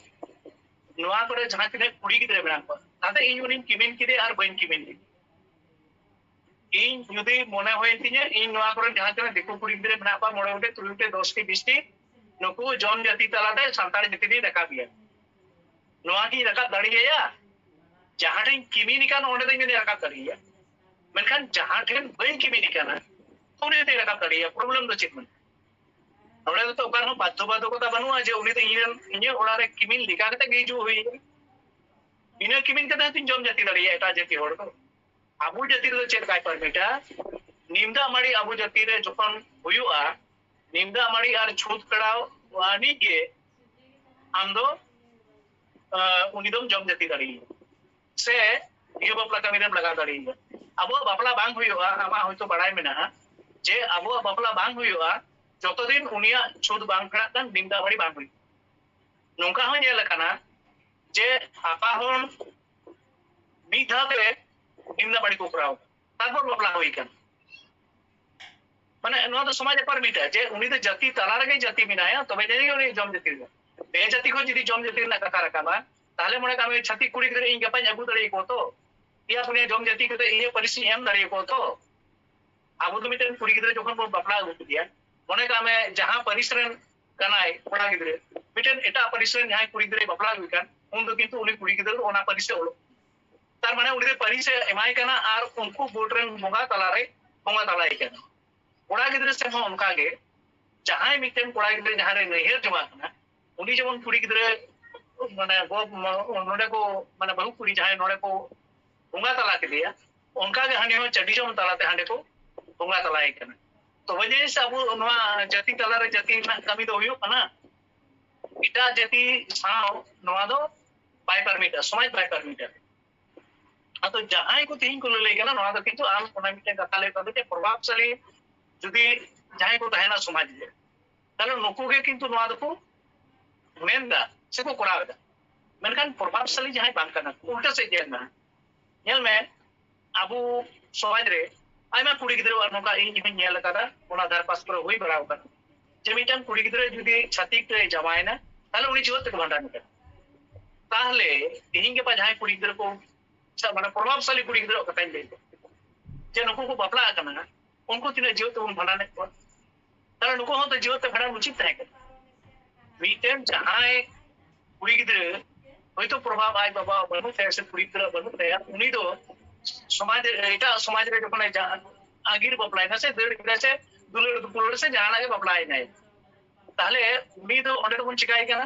ᱱᱚᱣᱟ ᱠᱚᱨᱮ ᱡᱟᱦᱟᱸ ᱛᱤᱱᱟᱹᱜ ᱠᱩᱲᱤ ᱜᱤᱫᱽᱨᱟᱹ ᱢᱮᱱᱟᱜ ᱠᱚᱣᱟ, ᱛᱟᱦᱞᱮ ᱤᱧ ᱩᱱᱤᱧ ᱠᱤᱢᱤᱱ ᱠᱮᱫᱮᱭᱟ ᱟᱨ ᱵᱟᱹᱧ ᱠᱤᱢᱤᱱ ᱠᱮᱫᱮᱭᱟ᱾ ᱤᱧ ᱡᱩᱫᱤ ᱢᱚᱱᱮ ᱦᱩᱭᱮᱱ ᱛᱤᱧᱟᱹ, ᱤᱧ ᱱᱚᱣᱟ ᱠᱚᱨᱮ ᱡᱟᱦᱟᱸ ᱛᱤᱱᱟᱹᱜ ᱫᱤᱠᱩ ᱠᱩᱲᱤ ᱜᱤᱫᱽᱨᱟᱹ ᱢᱮᱱᱟᱜ ᱠᱚᱣᱟ, ᱢᱚᱬᱮ ᱜᱚᱴᱮᱡ, ᱛᱩᱨᱩᱭ ᱜᱚᱴᱮᱡ, ᱫᱚᱥ ᱴᱤ, ᱵᱤᱥ ᱴᱤ, ᱱᱩᱠᱩ ᱡᱚᱢ ᱡᱟᱹᱛᱤ ᱛᱟᱞᱟᱛᱮ ᱥᱟᱱᱛᱟᱲ ᱡᱟᱹᱛᱤ ᱫᱚᱧ ᱨᱟᱠᱟᱵ ᱜᱮᱭᱟ, ᱱᱚᱣᱟ ᱠᱤᱧ ᱨᱟᱠᱟᱵ ᱫᱟᱲᱮᱭᱟᱭᱟ? ᱡᱟᱦᱟᱸ ᱴᱷᱮᱱ ᱠᱤᱢᱤᱱ ᱟᱠᱟᱱ ᱚᱸᱰᱮ ᱫᱚᱧ ᱨᱟᱠᱟᱵ ᱫᱟᱲᱮᱭᱟᱭᱟ, ᱢᱮᱱᱠᱷᱟᱱ ᱡᱟᱦᱟᱸ ᱴᱷᱮᱱ ᱵᱟᱹᱧ ᱠᱤᱢᱤᱱ ᱟᱠᱟᱱᱟ ᱩᱱᱤ ᱫᱚᱧ ᱨᱟᱠᱟᱵ ᱫᱟᱲᱮᱭᱟᱭᱟ᱾ ᱯᱨᱚᱵᱞᱮᱢ ᱫᱚ ᱪᱮᱫ ᱢᱮᱱᱟᱜᱼᱟ? ᱱᱚᱰᱮ ᱫᱚ ᱚᱠᱟ ᱨᱮᱦᱚᱸ ᱵᱟᱫᱷᱚ ᱵᱟᱫᱷᱚᱠᱚᱛᱟ ᱵᱟᱹᱱᱩᱜᱼᱟ ᱡᱮ ᱩᱱᱤ ᱫᱚ ᱤᱧ ᱨᱮᱱ, ᱤᱧᱟᱹᱜ ᱚᱲᱟᱜ ᱨᱮ ᱠᱤᱢᱤᱱ ᱞᱮᱠᱟ ᱠᱟᱛᱮ ᱜᱮ ᱦᱤᱡᱩᱜ ᱦᱩᱭᱩᱜᱼᱟ᱾ ᱵᱤᱱᱟᱹ ᱠᱤᱢᱤᱱ ᱠᱟᱛᱮ ᱦᱚᱸᱛᱚᱧ ᱡᱚᱢ ᱡᱟᱹᱛᱤ ᱫᱟᱲᱮᱭᱟᱜᱼᱟ ᱮᱴᱟᱜ ᱡᱟᱹᱛᱤ ᱦᱚᱲ ᱫᱚ᱾ ᱟᱵᱚ ᱡᱟᱹᱛᱤ ᱨᱮᱫᱚ ᱪᱮᱫ ᱞᱮᱠᱟᱭ ᱯᱟᱨᱢᱤᱴᱟ? ᱱᱤᱢ ᱫᱟᱜ ᱢᱟᱹᱲᱤ ᱟᱵᱚ ᱡᱟᱹᱛᱤ ᱨᱮ ᱡᱚᱠᱷᱚᱱ ᱦᱩᱭᱩᱜᱼᱟ, ᱱᱤᱢ ᱫᱟᱜ ᱢᱟᱹᱲᱤ ᱟᱨ ᱪᱷᱩᱛ ᱯᱮᱲᱟᱣ ᱟᱹᱱᱤᱡ ᱜᱮ ᱟᱢ ᱫᱚ, ᱟᱸ, ᱩᱱᱤ ᱫᱚᱢ ᱡᱚᱢ ᱡᱟᱹᱛᱤ ᱫᱟᱲᱮᱭᱟᱭᱟ᱾ ᱥᱮ ᱵᱤᱦᱟᱹ ᱵᱟᱯᱞᱟ ᱠᱟᱹᱢᱤ ᱨᱮᱢ ᱞᱟᱜᱟᱣ ᱫᱟᱲᱮᱭᱟᱭᱟ᱾ ᱟᱵᱚᱣᱟᱜ ᱵᱟᱯᱞᱟ ᱵᱟᱝ ᱦᱩᱭᱩᱜᱼᱟ, ᱟᱢᱟᱜ ᱦᱚᱭᱛᱳ ᱵᱟᱲᱟᱭ ᱢᱮᱱᱟᱜᱼᱟ ᱡᱮ ᱟᱵᱚᱣᱟᱜ ᱵᱟᱯᱞᱟ ᱵᱟᱝ ᱦᱩᱭᱩᱜᱼᱟ ᱡᱚᱛᱚ ᱫᱤᱱ ᱩᱱᱤᱭᱟᱜ ᱪᱷᱩᱛ ᱵᱟᱝ ᱯᱷᱮᱲᱟᱜ ᱠᱟᱱ, ᱱᱤᱢ ᱫᱟᱜ ᱢᱟᱹᱲᱤ ᱵᱟᱝ ᱦᱩᱭᱩᱜᱼᱟ᱾ ᱱᱚᱝᱠᱟ ᱦᱚᱸ ᱧᱮᱞ ᱟᱠᱟᱱᱟ ᱡᱮ ᱟᱯᱟ ᱦᱚᱲ ᱢᱤᱫ ᱫᱷᱟᱣ ᱛᱮ ᱱᱤᱢ ᱫᱟᱜ ᱢᱟᱹᱲᱤ ᱠᱚ ᱠᱚᱨᱟᱣ, ᱛᱟᱨᱯᱚᱨ ᱵᱟᱯᱞᱟ ᱦᱩᱭ ᱟᱠᱟᱱᱟ᱾ ᱢᱟᱱᱮ ᱱᱚᱣᱟ ᱫᱚ ᱥᱚᱢᱟᱡᱽ ᱮ ᱯᱟᱨᱢᱤᱴᱟ ᱡᱮ ᱩᱱᱤ ᱫᱚ ᱡᱟᱹᱛᱤ ᱛᱟᱞᱟ ᱨᱮᱜᱮ ᱡᱟᱹᱛᱤ ᱢᱮᱱᱟᱭᱟ, ᱛᱚᱵᱮ ᱡᱟᱹᱱᱤᱡ ᱩᱱᱤ ᱡᱚᱢ ᱡᱟᱹᱛᱤ ᱨᱮᱱᱟᱜ᱾ ᱵᱮ ᱡᱟᱹᱛᱤ ᱠᱷᱚᱱ ᱡᱩᱫᱤ ᱡᱚᱢ ᱡᱟᱹᱛᱤ ᱨᱮᱱᱟᱜ ᱠᱟᱛᱷᱟ ᱨᱟᱠᱟᱵᱟ, ᱛᱟᱦᱞᱮ ᱢᱚᱱᱮ ᱠᱟᱜ ᱢᱮ ᱪᱷᱟᱹᱛᱤᱠ ᱠᱩᱲᱤ ᱜᱤᱫᱽᱨᱟᱹ ᱤᱧ ᱜᱟᱯᱟᱧ ᱟᱹᱜᱩ ᱫᱟᱲᱮᱭᱟᱠᱚᱣᱟ ᱛᱚ, ᱯᱮᱭᱟ ᱯᱩᱱᱭᱟ ᱡᱚᱢ ᱡᱟᱹᱛᱤ ᱠᱟᱛᱮ ᱤᱧᱟᱹᱜ ᱯᱟᱹᱨᱤᱥ ᱤᱧ ᱮᱢ ᱫᱟᱲᱮᱭᱟᱠᱚᱣᱟ ᱛᱚ᱾ ᱟᱵᱚ ᱫᱚ ᱢᱤᱫᱴᱮᱱ ᱠᱩᱲᱤ ᱜᱤᱫᱽᱨᱟᱹ ᱡᱚᱠᱷᱚᱱ ᱵᱚᱱ ᱵᱟᱯᱞᱟ ᱟᱹᱜᱩ ᱠᱮᱫᱮᱭᱟ, ᱢᱚᱱᱮ ᱠᱟᱜ ᱢᱮ ᱡᱟᱦᱟᱸ ᱯᱟᱹᱨᱤᱥ ᱨᱮᱱ ᱠᱟᱱᱟᱭ ᱠᱚᱲᱟ ᱜᱤᱫᱽᱨᱟᱹ, ᱢᱤᱫᱴᱮᱱ ᱮᱴᱟᱜ ᱯᱟᱹᱨᱤᱥ ᱨᱮᱱ ᱡᱟᱦᱟᱸᱭ ᱠᱩᱲᱤ ᱜᱤᱫᱽᱨᱟᱹᱭ ᱵᱟᱯᱞᱟ ᱟᱹᱜᱩᱭ ᱠᱟᱱ, ᱩᱱ ᱫᱚ ᱠᱤᱱᱛᱩ ᱩᱱᱤ ᱠᱩᱲᱤ ᱜᱤᱫᱽᱨᱟᱹ ᱫᱚ ᱚᱱᱟ ᱯᱟᱹᱨᱤᱥ ᱮ ᱚᱞᱚᱜ, ᱛᱟᱨ ᱢᱟᱱᱮ ᱩᱱᱤ ᱫᱚ ᱯᱟᱹᱨᱤᱥ ᱮ ᱮᱢᱟᱭ ᱠᱟᱱᱟ ᱟᱨ ᱩᱱᱠᱩ ᱵᱳᱨᱰ ᱨᱮᱱ ᱵᱚᱸᱜᱟ ᱛᱟᱞᱟᱨᱮ ᱵᱚᱸᱜᱟ ᱛᱟᱞᱟᱭ ᱠᱟᱱᱟ᱾ ᱠᱚᱲᱟ ᱜᱤᱫᱽᱨᱟᱹ ᱥᱮᱫ ᱦᱚᱸ ᱚᱱᱠᱟ ᱜᱮ, ᱡᱟᱦᱟᱸᱭ ᱢᱤᱫᱴᱮᱱ ᱠᱚᱲᱟ ᱜᱤᱫᱽᱨᱟᱹ ᱡᱟᱦᱟᱸ ᱨᱮ ᱱᱟᱹᱭᱦᱟᱹᱨ ᱡᱚᱝᱟᱜ ᱠᱟᱱᱟ, ᱩᱱᱤ ᱡᱮᱢᱚᱱ ᱠᱩᱲᱤ ᱜᱤᱫᱽᱨᱟᱹ ᱢᱟᱱᱮ ᱜᱚ-, ᱱᱚᱰᱮ ᱠᱚ ᱢᱟᱱᱮ ᱵᱟᱹᱦᱩ ᱠᱩᱲᱤ ᱡᱟᱦᱟᱸᱭ ᱱᱚᱰᱮ ᱠᱚ ᱵᱚᱸᱜᱟ ᱛᱟᱞᱟ ᱠᱮᱫᱮᱭᱟ, ᱚᱱᱠᱟ ᱜᱮ ᱦᱟᱹᱱᱤ ᱦᱚᱸ ᱪᱟᱹᱰᱤ ᱡᱚᱢ ᱛᱟᱞᱟᱛᱮ ᱦᱟᱸᱰᱮ ᱠᱚ ᱵᱚᱸᱜᱟ ᱛᱟᱞᱟᱭ ᱠᱟᱱᱟ᱾ ᱛᱚᱵᱮ ᱡᱮ ᱥᱮ ᱟᱵᱚ ᱱᱚᱣᱟ ᱡᱟᱹᱛᱤ ᱛᱟᱞᱟᱨᱮ ᱡᱟᱹᱛᱤ ᱨᱮᱱᱟᱜ ᱠᱟᱹᱢᱤ ᱫᱚ ᱦᱩᱭᱩᱜ ᱠᱟᱱᱟ, ᱮᱴᱟᱜ ᱡᱟᱹᱛᱤ ᱥᱟᱶ ᱱᱚᱣᱟ ᱫᱚ ᱵᱟᱭ ᱯᱟᱨᱢᱤᱴᱟ, ᱥᱚᱢᱟᱡᱽ ᱵᱟᱭ ᱯᱟᱨᱢᱤᱴᱟ᱾ ᱟᱫᱚ ᱡᱟᱦᱟᱸᱭ ᱠᱚ ᱛᱮᱦᱮᱧ ᱠᱚ ᱞᱟᱹᱞᱟᱹᱭ ᱠᱟᱱᱟ, ᱱᱚᱣᱟ ᱫᱚ ᱠᱤᱱᱛᱩ ᱟᱢ ᱚᱱᱟ ᱢᱤᱫᱴᱮᱱ ᱠᱟᱛᱷᱟ ᱞᱟᱹᱭ ᱠᱟᱛᱮ ᱡᱮ ᱯᱨᱚᱵᱷᱟᱵᱽᱥᱟᱞᱤ ᱡᱩᱫᱤ ᱡᱟᱦᱟᱸᱭ ᱠᱚ ᱛᱟᱦᱮᱱᱟ ᱥᱚᱢᱟᱡᱽ ᱨᱮ, ᱛᱟᱦᱞᱮ ᱱᱩᱠᱩ ᱜᱮ ᱠᱤᱱᱛᱩ ᱱᱚᱣᱟ ᱫᱚᱠᱚ ᱢᱮᱱ ᱮᱫᱟ ᱥᱮᱠᱚ ᱠᱚᱨᱟᱣ ᱮᱫᱟ᱾ ᱢᱮᱱᱠᱷᱟᱱ ᱯᱨᱚᱵᱷᱟᱵᱽᱥᱟᱞᱤ ᱡᱟᱦᱟᱸᱭ ᱵᱟᱝ ᱠᱟᱱᱟ, ᱩᱞᱴᱟᱹ ᱥᱮᱫ ᱧᱮᱞ ᱢᱮ᱾ ᱧᱮᱞ ᱢᱮ, ᱟᱵᱚ ᱥᱚᱢᱟᱡᱽ ᱨᱮ ᱟᱭᱢᱟ ᱠᱩᱲᱤ ᱜᱤᱫᱽᱨᱟᱹᱣᱟᱜ ᱱᱚᱝᱠᱟ ᱤᱧ ᱦᱚᱸᱧ ᱧᱮᱞ ᱟᱠᱟᱫᱟ, ᱚᱱᱟ ᱫᱷᱟᱨ ᱯᱟᱥ ᱠᱚᱨᱮ ᱦᱩᱭ ᱵᱟᱲᱟ ᱟᱠᱟᱱᱟ, ᱡᱮ ᱢᱤᱫᱴᱟᱝ ᱠᱩᱲᱤ ᱜᱤᱫᱽᱨᱟᱹ ᱡᱩᱫᱤ ᱪᱷᱟᱹᱛᱤᱠ ᱨᱮ ᱡᱟᱶᱟᱭᱮᱱᱟ, ᱛᱟᱦᱞᱮ ᱩᱱᱤ ᱡᱤᱣᱮᱫ ᱛᱮᱠᱚ ᱵᱷᱟᱸᱰᱟᱱ ᱠᱟᱱᱟ᱾ ᱛᱟᱦᱞᱮ ᱛᱮᱦᱤᱧ ᱜᱟᱯᱟ ᱡᱟᱦᱟᱸᱭ ᱠᱩᱲᱤ ᱜᱤᱫᱽᱨᱟᱹ ᱠᱚ, ᱥᱮ ᱢᱟᱱᱮ ᱯᱨᱚᱵᱷᱟᱵᱽᱥᱟᱞᱤ ᱠᱩᱲᱤ ᱜᱤᱫᱽᱨᱟᱹᱣᱟᱜ ᱠᱟᱛᱷᱟᱧ ᱞᱟᱹᱭ ᱮᱫᱟ, ᱡᱮ ᱱᱩᱠᱩ ᱠᱚ ᱵᱟᱯᱞᱟ ᱟᱠᱟᱱᱟ, ᱩᱱᱠᱩ ᱛᱤᱱᱟᱹᱜ ᱡᱤᱣᱮᱫ ᱛᱮᱵᱚᱱ ᱵᱷᱟᱸᱰᱟᱱᱮᱫ ᱠᱚᱣᱟ? ᱛᱟᱦᱞᱮ ᱱᱩᱠᱩ ᱦᱚᱸ ᱛᱚ ᱡᱤᱣᱮᱫ ᱛᱮ ᱵᱷᱟᱸᱰᱟᱱ ᱩᱪᱤᱛ ᱛᱟᱦᱮᱸ ᱠᱟᱱᱟ᱾ ᱢᱤᱫᱴᱮᱱ ᱡᱟᱦᱟᱸᱭ ᱠᱩᱲᱤ ᱜᱤᱫᱽᱨᱟᱹ ᱦᱚᱭᱛᱳ ᱯᱨᱚᱵᱷᱟᱵᱽ ᱟᱡ ᱵᱟᱵᱟ ᱵᱟᱹᱱᱩᱜ ᱛᱟᱭᱟ ᱥᱮ ᱠᱩᱲᱤ ᱜᱤᱫᱽᱨᱟᱹ ᱵᱟᱹᱱᱩᱜ ᱛᱟᱭᱟ, ᱩᱱᱤ ᱫᱚ ᱥᱚᱢᱟᱡᱽ ᱨᱮ, ᱮᱴᱟᱜ ᱥᱚᱢᱟᱡᱽ ᱨᱮ ᱡᱚᱠᱷᱚᱱᱮ ᱡᱟ-, ᱟᱸᱜᱤᱨ ᱵᱟᱯᱞᱟᱭᱮᱱᱟ ᱥᱮ ᱫᱟᱹᱲ ᱠᱮᱫᱟᱭ ᱥᱮ ᱫᱩᱞᱟᱹᱲ ᱫᱩᱯᱩᱞᱟᱹᱲ ᱥᱮ ᱡᱟᱦᱟᱱᱟᱜ ᱜᱮ ᱵᱟᱯᱞᱟᱭᱮᱱᱟᱭ, ᱛᱟᱦᱞᱮ ᱩᱱᱤ ᱫᱚ ᱚᱸᱰᱮ ᱫᱚᱵᱚᱱ ᱪᱤᱠᱟᱭ ᱠᱟᱱᱟ?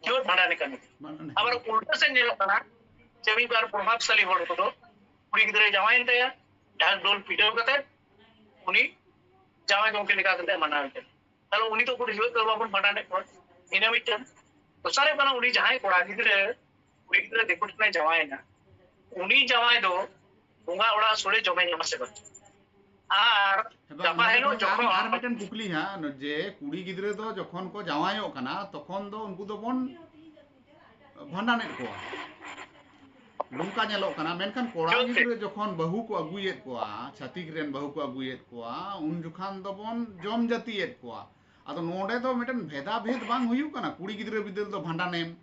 ᱡᱤᱣᱮᱫ ᱵᱷᱟᱸᱰᱟᱱᱮ ᱠᱟᱱᱟ᱾ ᱵᱷᱟᱸᱰᱟᱱᱮ ᱟᱵᱟᱨ ᱠᱟᱱᱟ᱾ ᱩᱞᱴᱟᱹ ᱥᱮᱫ ᱧᱮᱞᱚᱜ ᱠᱟᱱᱟ ᱡᱮ ᱢᱤᱫ ᱵᱟᱨ ᱯᱨᱚᱵᱷᱟᱵᱽᱥᱟᱞᱤ ᱦᱚᱲ ᱠᱚᱫᱚ ᱠᱩᱲᱤ ᱜᱤᱫᱽᱨᱟᱹᱭ ᱡᱟᱶᱟᱭᱮᱱ ᱛᱟᱭᱟ, ᱰᱷᱟᱠ ᱰᱷᱳᱞ ᱯᱤᱴᱟᱹᱣ ᱠᱟᱛᱮ ᱩᱱᱤ ᱡᱟᱶᱟᱭ ᱜᱚᱢᱠᱮ ᱞᱮᱠᱟ ᱠᱟᱛᱮ ᱢᱟᱱᱟᱣ ᱮ ᱠᱟᱱᱟ᱾ ᱛᱟᱦᱞᱮ ᱩᱱᱤ ᱫᱚ ᱩᱠᱩᱨ ᱡᱤᱣᱮᱫ ᱫᱚ ᱵᱟᱵᱚᱱ ᱵᱷᱟᱸᱰᱟᱱᱮᱫ ᱠᱚᱣᱟ᱾ ᱤᱱᱟᱹ ᱢᱤᱫᱴᱮᱱ᱾ ᱫᱚᱥᱟᱨ ᱦᱩᱭᱩᱜ ᱠᱟᱱᱟ, ᱩᱱᱤ ᱡᱟᱦᱟᱸᱭ ᱠᱚᱲᱟ ᱜᱤᱫᱽᱨᱟᱹ ᱠᱩᱲᱤ ᱜᱤᱫᱽᱨᱟᱹ ᱫᱤᱠᱩ ᱴᱷᱮᱱᱮ ᱡᱟᱶᱟᱭᱮᱱᱟ, ᱩᱱᱤ ᱡᱟᱶᱟᱭ ᱫᱚ ᱵᱚᱸᱜᱟ ᱚᱲᱟᱜ ᱥᱳᱲᱮ ᱡᱚᱢᱮ ᱧᱟᱢᱟ ᱥᱮ ᱵᱟᱝ? ᱟᱨ ᱦᱮᱸ, ᱵᱟᱝ, ᱜᱟᱯᱟ ᱱᱚᱰᱮ ᱦᱤᱞᱳᱜ ᱠᱷᱚᱱ ᱟᱨ, ᱡᱚᱠᱷᱚᱱ ᱟᱨ ᱢᱤᱫᱴᱮᱱ ᱠᱩᱠᱞᱤ ᱦᱟᱸᱜ, ᱡᱮ ᱠᱩᱲᱤ ᱜᱤᱫᱽᱨᱟᱹ ᱫᱚ ᱡᱚᱠᱷᱚᱱ ᱠᱚ ᱡᱟᱶᱟᱭᱚᱜ ᱠᱟᱱᱟ, ᱛᱚᱠᱷᱚᱱ ᱫᱚ ᱩᱱᱠᱩ ᱫᱚᱵᱚᱱ ᱵᱷᱟᱸᱰᱟᱱᱮᱫ ᱠᱚᱣᱟ, ᱱᱚᱝᱠᱟ ᱧᱮᱞᱚᱜ ᱠᱟᱱᱟ᱾ ᱢᱮᱱᱠᱷᱟᱱ ᱠᱚᱲᱟ ᱡᱚᱛᱚ ᱜᱤᱫᱽᱨᱟᱹ ᱡᱚᱠᱷᱚᱱ ᱵᱟᱹᱦᱩ ᱠᱚ ᱟᱹᱜᱩᱭᱮᱫ ᱠᱚᱣᱟ, ᱪᱷᱟᱹᱛᱤᱠ ᱨᱮᱱ ᱵᱟᱹᱦᱩ ᱠᱚ ᱟᱹᱜᱩᱭᱮᱫ ᱠᱚᱣᱟ, ᱩᱱ ᱡᱚᱠᱷᱟᱱ ᱫᱚᱵᱚᱱ ᱡᱚᱢ ᱡᱟᱹᱛᱤᱭᱮᱫ ᱠᱚᱣᱟ᱾ ᱟᱫᱚ ᱱᱚᱰᱮ ᱫᱚ ᱢᱤᱫᱴᱮᱱ ᱵᱷᱮᱫᱟ ᱵᱷᱮᱫ ᱵᱟᱝ ᱦᱩᱭᱩᱜ ᱠᱟᱱᱟ? ᱠᱩᱲᱤ ᱜᱤᱫᱽᱨᱟᱹ ᱵᱤᱫᱟᱹᱞ ᱫᱚ ᱵᱷᱟᱸᱰᱟᱱᱮᱢ,